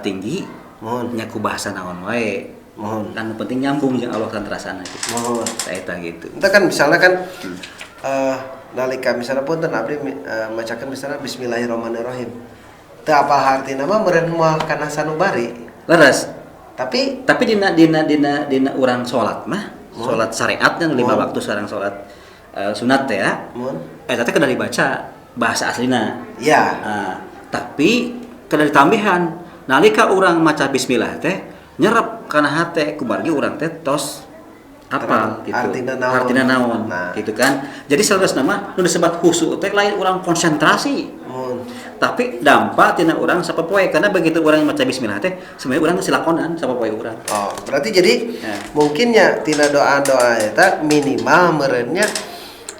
tinggi, mohon nya ku bahasa naon wae. Mohon. Kan penting nyambung jeung Allah kan rasana gitu. Mohon. Eta gitu. Entah kan misalnya kan nalika misalnya pun teu abdi macakeun misalnya bismillahirrahmanirrahim. Teu apal hartina mah meureun moal kana sanubari. Leres. Tapi dina dina dina dina urang salat mah, salat syariatnya 5 waktu sareng salat sunat teh ya. Mohon. Eta teh kedah dibaca bahasa aslina. Iya. Nah, tapi kedah ditambihan nalika urang maca bismillah teh nyerep kana hate kumargi urang teh tos apal gitu. Artina naon. Artina naon. Nah. Gitu kan. Jadi saleresna mah nu disebut khusyuk teh lain urang konsentrasi. Mohon. Tapi dampak tina urang sapopoe karena begitu urang maca bismillah teh sebenarnya urang silakonan sapopoe urang. Oh, berarti jadi ya. Mungkin nya tina doa-doa eta minimal meureunnya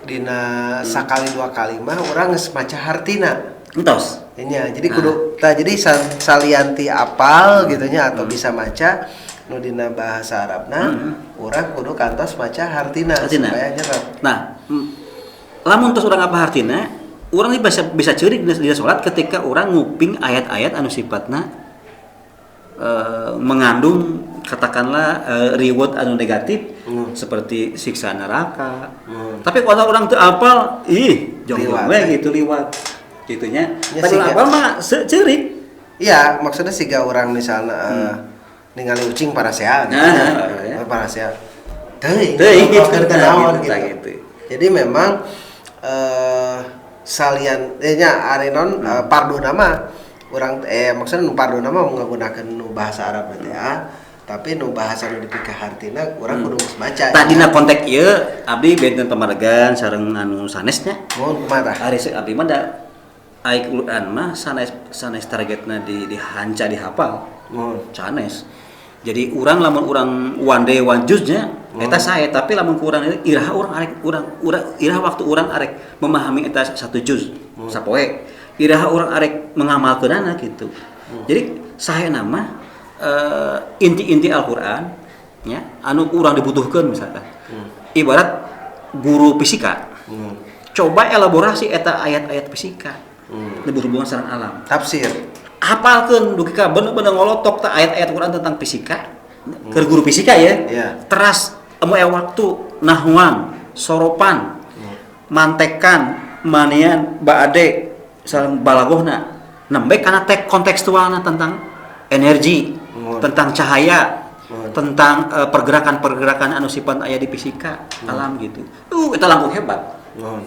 dina sakali dua kali mah urang geus maca hartina. Entos. Nya, jadi kudu tah jadi salianti apal gitu nya atau bisa maca nu dina bahasa Arabna urang kudu kantos maca hartina supaya nyerap. Nah, lamun tos urang apa hartina, urang bisa ceurik dina salat ketika urang nguping ayat-ayat anu sifatna mengandung katakanlah reward anu negatif seperti siksa neraka. Tapi kalau orang teu apal, ih jongjong we gitu liwat. Gitunya. Ya, tapi apal mah ceurik. Iya, maksudnya siga urang misalnya ningali ucing parasea gitu. Nah, ya. Parasea. Teuing naon gitu. Jadi memang salian nya ari non parduna mah urang maksudnya nu parduna mah menggunakan nu bahasa Arab teh ya. Tapi nu bahasa nu dipikahartina urang kudu geus maca. Tah dina konteks ieu abdi benten pamargan sareng anu sanesnya. Mohon kumaha tah? Ari abdi mah da ai Quran mah sanes targetna di dihanca dihafal. Mohon. Sanes. Jadi urang lamun urang one day one juznya eta sae, tapi lamun ku urang iraha urang arek urang iraha waktu urang arek memahami eta satu juz sapoe. Iraha urang arek mengamalkeunana gitu. Jadi sae nama inti-inti Al-Qur'an ya anu urang dibutuhkeun misalkan. Ibarat guru fisika. Coba elaborasi eta ayat-ayat fisika. Lebih berhubungan sareng alam. Tafsir. Hafalkeun dugi ka bener-bener ngolotok tah ayat-ayat Quran tentang fisika. Keur guru fisika ya. Yeah. Teras emu aya waktu nahwan, soropan, mantekan, manian, baade sareng balagohna. Nembe kana tek kontekstualna tentang energi, tentang cahaya, tentang pergerakan-pergerakan anu sifat aya di fisika alam gitu. Eta langkung hebat.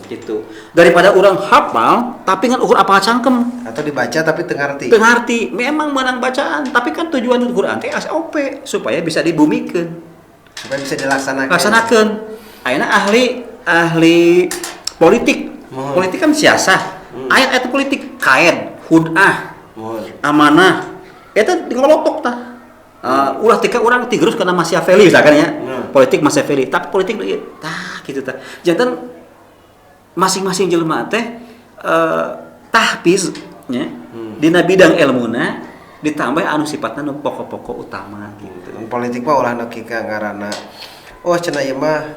Gitu. Daripada orang hafal tapi ngan ukur apal cangkem atau dibaca tapi teu ngarti. Teu ngarti. Memang menang bacaan, tapi kan tujuan Quran teh SOP supaya bisa dibumikeun. Supaya bisa dilaksanakan. Laksanakeun. Ayeuna ahli politik. Politik kan siasah. Ayat-ayat politik kaed, hud'ah, amanah. Eta ngolotok tah. Ulah tika urang tigerus kana Machiavelli misalkan ya. Politik Machiavelli, tapi politik tah gitu tah. Janten masing-masing jelema teh tahfiz nya dina bidang ilmuna ditambah anu sifatna nu pokok-pokok utama gitu. Politik mah ulah nu ka ngaranna oh cenah ieu mah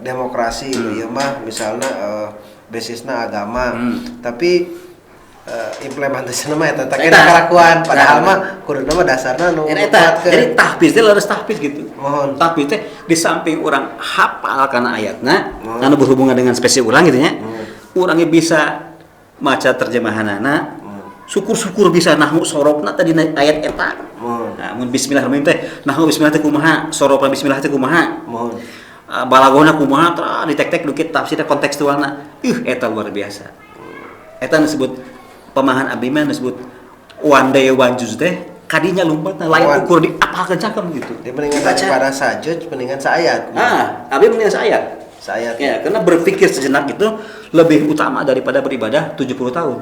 demokrasi ieu mah misalna basisna agama tapi implementasina mah eta teh kalakuan padahal mah kuduna mah dasarna nu eta. Jadi tahfiz teh harus tahfiz gitu. Mohon. Tahfiz teh di samping urang hafal kana ayatna anu berhubungan dengan spesies urang gitu nya. Urangnya bisa maca terjemahanana, syukur-syukur bisa nahwu sorobna tadi ayat eta. Nah, mun bismillahirrahmanirrahim teh nahwu bismillah teh kumaha, sorobna bismillah teh kumaha. Mohon. Balagona kumaha tah ditek-tek dukit tafsirna kontekstualna. Eta luar biasa. Eta disebut pemahaman abdi mah disebut one day one juz teh Kadinya lompatna lain Kawan. Ukur di apalkeun cakep gitu. Dia mendingan Dibaca. Daripada sajuz mendingan saayat. Ah, abi mendingan saayat. Saayat. Ya, karena berpikir sejenak itu lebih utama daripada beribadah 70 tahun.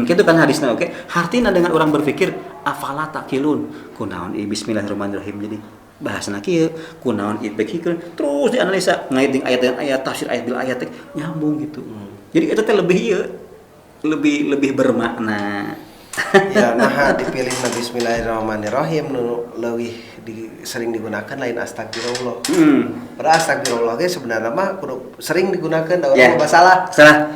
Gitu kan hadisnya, oke. Hartina dengan orang berpikir afala taqilun. Kunaon ieu bismillahirrahmanirrahim, jadi bahasana kieu, kunaon ieu pikir terus dianalisa ngait jeung ayat dengan ayat, tafsir ayat bil ayat teh nyambung gitu. Jadi itu teh lebih ieu lebih lebih bermakna. Ya, nah dipilih na bismillahirrahmanirrahim nu leuwih sering digunakan lain astagfirullah. Padahal astagfirullah ge sebenarnya mah kudu sering digunakan da urang mah salah. Salah.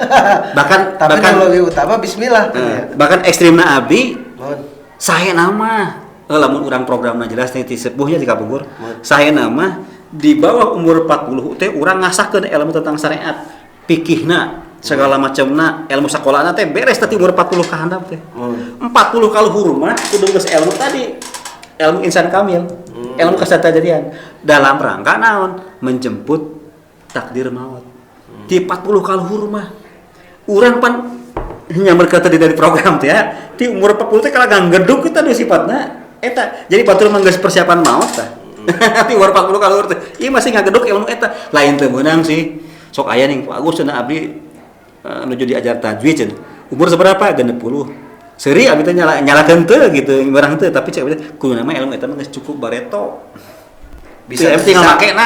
Bahkan Tapi bahkan nu leuwih utama bismillah. Bahkan ekstrimna abi Mohon. Saya nama lamun urang programna jelas nih ti sepuhnya di kapungkur. Saya nama di bawah umur 40 teh urang ngasahkeun ilmu tentang syariat, pikihna segala macamna, ilmu sakolana teh beres teh umur 40 ka handap teh. 40 kaluhur mah kudu geus ilmu tadi, ilmu insan kamil, ilmu kesejatian dalam rangka naon, menjemput takdir maut. Di 40 kaluhur mah urang pan nyamber tadi dari program teh ya, di umur 40 teh kalau geduk kita nu sifatna eta. Jadi batur mah geus persiapan maut tah di umur 40 kaluhur teh ieu masih ngageduk ilmu eta. Lain teu meunang sih, sok aya ning Pak Agus cenah, abdi nuju diajar tajwid cenah, umur seberapa? 60. Seuri abdi teh nyalakeun teu gitu, barang teu, tapi cek abdi teh kudu nama ilmu eta mah geus cukup bareto. Bisa bisa tinggal bisa. Make na.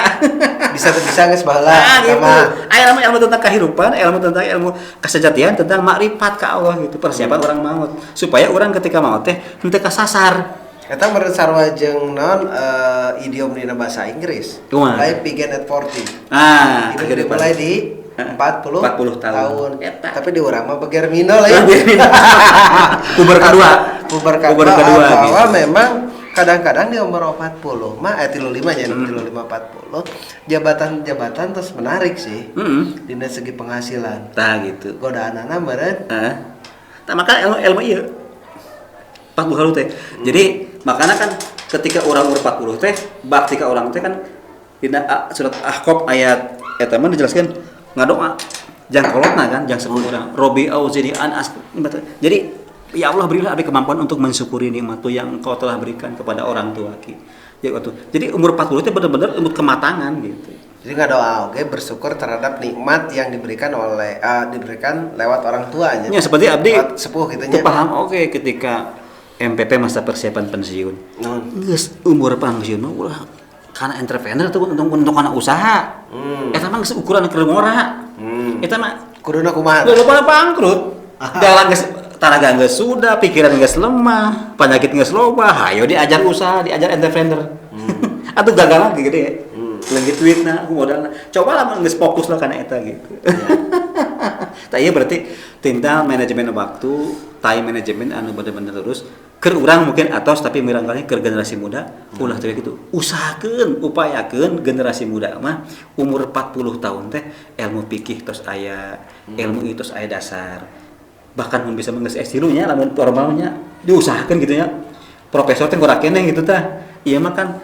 Bisa tuh bisa geus baheula Ah, gitu. sama. Aya nama ilmu tentang kehidupan, ilmu tentang ilmu kesejatian, tentang makrifat ke Allah gitu, persiapan orang maut. Supaya orang ketika maut teh henteu kasasar. Eta meureun sarua jeung naon, idiom dina bahasa Inggris. Kumaha? Life begin at 40. Ah, Hidup kehidupan. dimulai di 40, 40 tahun. Eta. Tapi di urang mah beger mino lah ya. Puber kedua. Puber kedua, Puber kedua, bahwa gitu. Memang kadang-kadang di umur 40 mah 35 nya, 35 40 jabatan-jabatan terus menarik sih. Dina segi penghasilan. Tah gitu. Godaanana meureun. Heeh. Tah maka ilmu ilmu ieu 40 halu teh. Jadi makanya kan ketika orang umur 40 teh bakti ka orang teh kan dina surat Ahqaf ayat eta mah dijelaskan ngadoa jang kolotna kan, jang sepuh urang Robi auzini an as. Jadi ya Allah, berilah abdi kemampuan untuk mensyukuri nikmatmu yang engkau telah berikan kepada orang tua ki. Jadi waktu jadi umur 40 itu benar-benar umur kematangan gitu. Jadi nggak doa oke bersyukur terhadap nikmat yang diberikan oleh diberikan lewat orang tuanya. Ya seperti abdi Lewat sepuh gitu nya. teu paham oke ketika MPP masa persiapan pensiun. Naon? Geus umur pensiun mah ulah karena entrepreneur atau untuk anak usaha. Eta mah geus ukuran keur ngora. Eta mah Kuduna kumaha? udah lupa bangkrut. Dalam geus tanaga geus sudah, pikiran geus lemah, penyakit geus loba, hayo diajar usaha, diajar entrepreneur. Atau gagal lagi gede ya. Leungit duitna, modalna. Coba lah geus fokus lah kana eta gitu. Tah iya berarti tentang manajemen waktu, time management anu bener-bener terus keur urang mungkin atos, tapi mirangkali ke generasi muda ulah teh gitu. Usahakeun, upayakeun generasi muda mah umur 40 tahun teh ilmu fikih tos aya, ilmu itu tos aya dasar. Bahkan mun bisa menggeus S3 nya lamun formalnya diusahakeun gitu nya. Profesor teh ngora keneh gitu tah. Ieu mah kan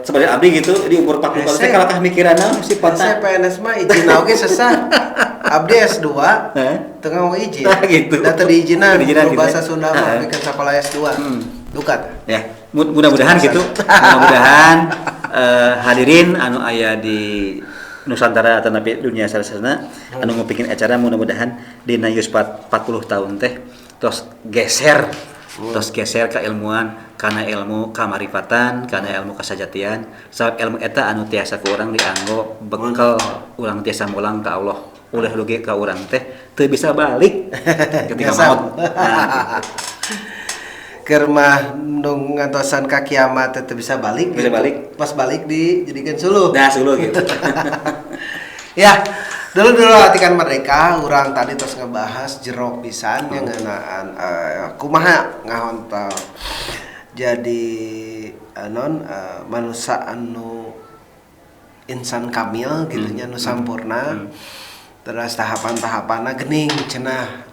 sebagai abdi gitu di umur 40 tahun teh Hese. kalakah mikiranna sifatna Saya PNS mah izin oge sesah. Abdi S2 Heh. tengah mau izin. Nah, gitu. Da teu diizinan Teu diizinan guru gitu bahasa ya. Sunda mah Heeh. bikin sekolah S2. Duka tah. Ya, mudah-mudahan gitu. Mudah-mudahan hadirin anu aya di Nusantara atau napi dunia sarasana anu ngupingin acara, mudah-mudahan dina yuswa 40 tahun teh tos geser keilmuan karena ilmu kamarifatan, karena ilmu kasajatian, sabab ilmu eta anu tiasa ku urang dianggo bekal urang tiasa mulang ka Allah, ulah luge ka urang teh teu bisa balik ketika Biasa. maut. Nah, gitu. Keur mah nu ngantosan ka kiamat teh teu bisa balik. Bisa Gitu. balik. Pas balik dijadikan suluh. Nah, suluh gitu. Ya, dulu dulu Atikan Merdeka, urang tadi terus ngebahas jero pisan yang ngeunaan kumaha ngahontal jadi non manusia anu insan kamil gitu nya, nu sampurna. Terus tahapan-tahapanna gening cenah,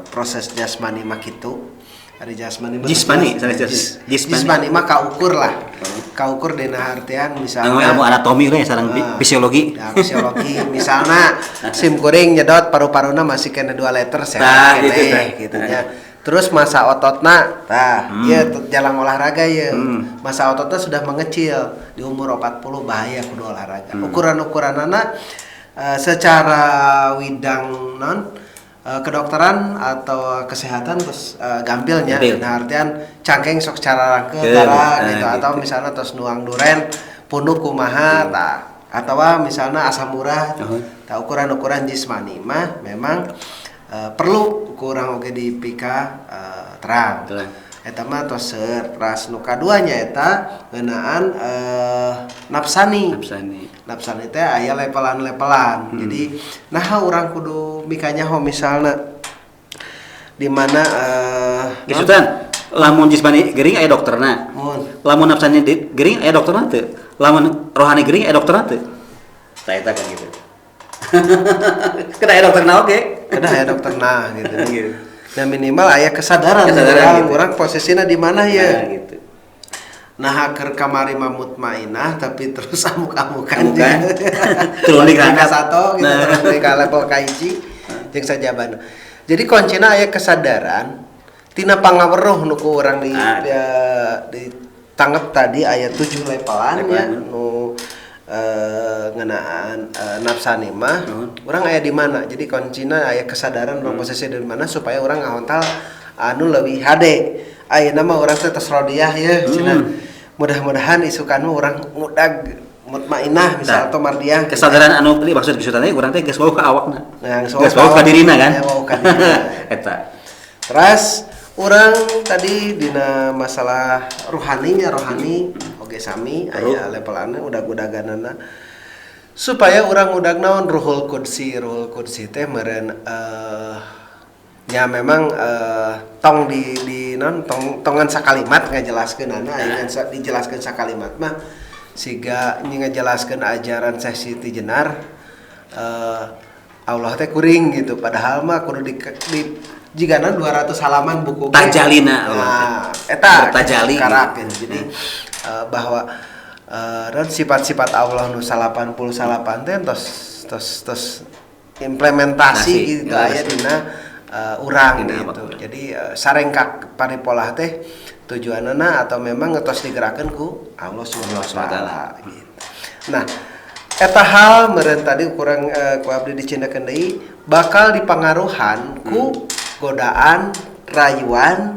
proses jasmani mah kitu. Ari jasmani mah Jismani, jelas. sanes jismani. Jismani mah kaukur lah. Kaukur dina artian misalnya Anu ilmu anatomi we sareng Ah, fisiologi. Ya, fisiologi. Misalnya sim kuring nyedot paru-paruna masih kena 2 liter sehat Nah, keneh gitu, tah. gitu nya. Terus masa ototna, tah, ieu jalan olahraga ya. Masa ototna sudah mengecil di umur 40, bahaya, kudu olahraga. Ukuran-ukuranana secara widang non kedokteran atau kesehatan terus gampilnya. Gampil. Nah, artian cangkeng sok cara rangke Ke, tara nah, gitu. Atau gitu. Misalnya tos nuang duren punuk kumaha tah, atau misalnya asam urat. Tah, ukuran-ukuran jismani mah memang perlu kurang oge dipika terang. Terang. Eta mah tos seueur. Teras nu kaduanya eta ngeunaan nafsani. Nafsani. Nafsani teh aya levelan-levelan. Jadi nah, urang kudu mikanyaho misalna di mana Geus, lamun jismani gering aya dokterna. Mun. Lamun nafsani gering aya dokterna teu? Lamun rohani gering aya dokterna teu? Tah, eta kan gitu. Kena aya dokterna oge. Ada ya dokter, nah gitu. Gitu. Nah, minimal aya kesadaran, Kesadaran urang, gitu. Urang posisinya di mana ya. Nah, gitu. Nah, keur kamari mah mutmainah tapi terus amuk-amukan. Amukan. Turun di ka kanan. satu gitu, Nah. turun di ka level kahiji jeung sajabana. Jadi kuncina aya kesadaran tina pangaweruh nu ku urang di Ah. ya, ditangkep tadi aya 7 levelan ya, Levelan. nu ngeunaan nafsani mah Nuhun. urang aya di mana. Jadi kuncina aya kesadaran urang posisi di mana supaya urang ngahontal anu leuwih hade. Ayeuna mah urang teh tos rodiah ya cenah. Mudah-mudahan isukan mah urang ngudag mutmainah misal Nah, atau mardiah. Kesadaran anu tadi maksud geus teh urang teh geus wawuh ka awakna. Nah, geus wawuh ka dirina kan. Ya, wawuh ka dirina. Eta. Terus urang tadi dina masalah ruhaninya, rohani oge sami aya levelanna, udag-udaganana supaya urang udag naon, ruhul qudsi. Ruhul qudsi teh meureun ya memang tong di non tong tongan sakalimat ngajelaskeunana. Aya ngan dijelaskeun sakalimat mah siga nyi ngajelaskeun ajaran Syekh Siti Jenar, Allah teh kuring gitu, padahal mah kudu di jigana 200 halaman buku ge. Tajalina Allah teh. Nah, eta Bertajali karak gitu. gitu. Jadi bahwa dan sifat-sifat Allah nu 88 teh tos tos tos implementasi Nasi, gitu ya, aya dina urang Dina gitu. awak. Jadi sarengkak paripolah teh tujuanana atau memang ngetos digerakkeun ku Allah Subhanahu wa taala gitu. Nah, eta hal meureun tadi kurang ku abdi dicindakeun deui bakal dipangaruhan ku godaan, rayuan,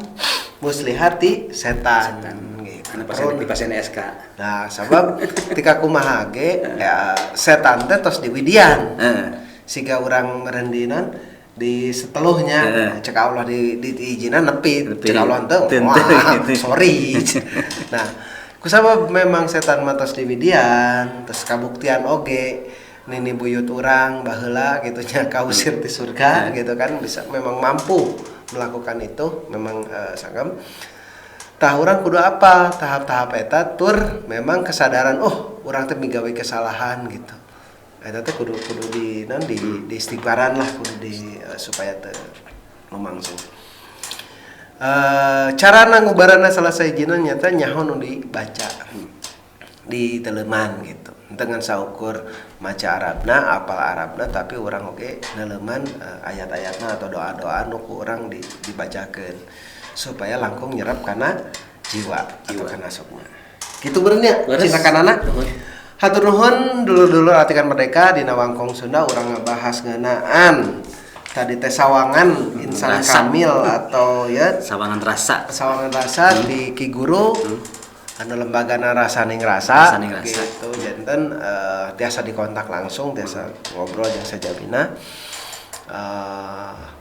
muslihat ti setan, gitu. Anu pasien di pasien SK. Nah, sabab ketika kumaha ge ya, setan teh tos diwidian. Siga urang merendinan di seteluhnya, cek Allah di diizinan nepi, Nepi. cek Allah henteu, Teu, wah, gitu. Sorry. Nah, kusabab memang setan mah tos diwidian, terus kabuktian oge nini buyut urang baheula gitu nya kausir di surga gitu kan, bisa memang mampu melakukan itu, memang sanggam. Tah, urang kudu apa tahap-tahap eta tur memang kesadaran, oh, urang teh migawe kesalahan gitu, eta teh kudu kudu di non di istighfaran lah, kudu di supaya teu lumangsung. Cara ngubarana salah sahijina nyata nyaho nu dibaca di teleman gitu, dengan saukur maca Arabna, apal Arabna, tapi urang oge neleman ayat-ayatna atau doa-doa nu ku urang dibacakeun supaya langkung nyerap kana jiwa, atau kana sukma gitu benernya. Leres. Cinta kanana. Nuhun. Hatur nuhun dulur-dulur Atikan Merdeka. Dina Wangkong Sunda urang ngebahas ngeunaan tadi teh sawangan insan Rasa. Kamil atau ya Sawangan rasa. Sawangan rasa di Ki Guru anu lembagana Rasaning Rasa, Rasaning Rasa. Gitu janten tiasa dikontak langsung, tiasa ngobrol jeung sajabina.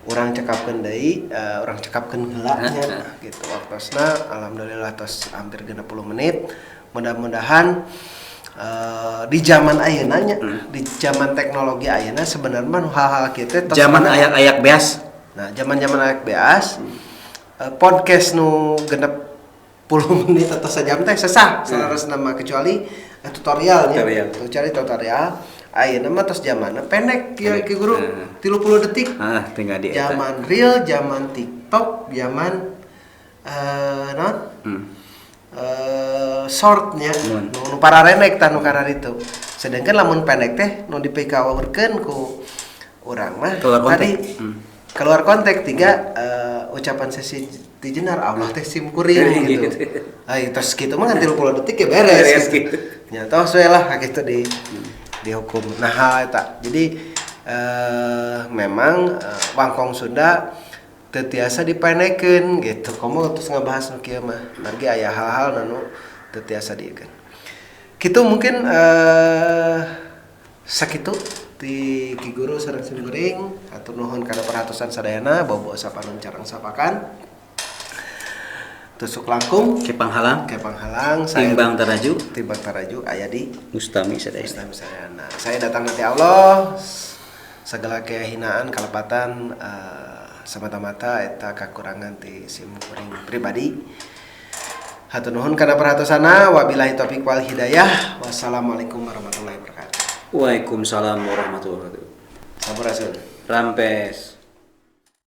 Urang cekapkeun deui, urang cekapkeun heula nya gitu. Waktosna alhamdulillah tos hampir 60 menit. Mudah-mudahan di zaman ayeuna nya, di zaman teknologi ayeuna sebenarnya mah hal-hal kieu teh tos Zaman ada. ayak-ayak beas. Nah, zaman-zaman ayak beas, podcast nu 60 menit atau sejam teh sesah saleresna mah, kecuali tutorialnya. Tutorial. Kecuali tutorial. Ayeuna mah tos zamanna pendek kieu. Pendek. Ki Guru, 30 detik. Ah, tinggal di eta. Zaman reel, zaman TikTok, zaman non shortnya nu pararendek tah nu kararitu. Sedangkan lamun pendek teh nu dipikawaurkeun ku urang mah Keluar tadi kontak. Keluar konteks tiga ucapan sesi di jenar Allah teh sim kuring gitu. Ai tos kitu mah 30 detik ya beres, Beres gitu. gitu. Nya tos we lah gitu di dihukum. Nah eta. Jadi memang wangkong Sunda teu tiasa dipenekeun gitu. Komo terus ngabahas nu kieu mah. Margi aya hal-hal nu teu tiasa dieukeun. Kitu mungkin sakitu ti Ki Guru sareng sim kuring, hatur nuhun kana perhatosan sadayana, bobo sapanon carang sapakan. Tusuk langkung Kepang halang, kepang halang, saya timbang taraju, timbang taraju aya di mustami sadayana. Mustami sadayana. Saya datang nanti Allah segala kehinaan kalepatan semata-mata eta kakurangan ti sim kuring pribadi. Hatur nuhun kana perhatosana, wabillahi taufik wal hidayah. Wassalamualaikum warahmatullahi wabarakatuh. Waalaikumsalam warahmatullahi wabarakatuh. Sampurasun. Rampes.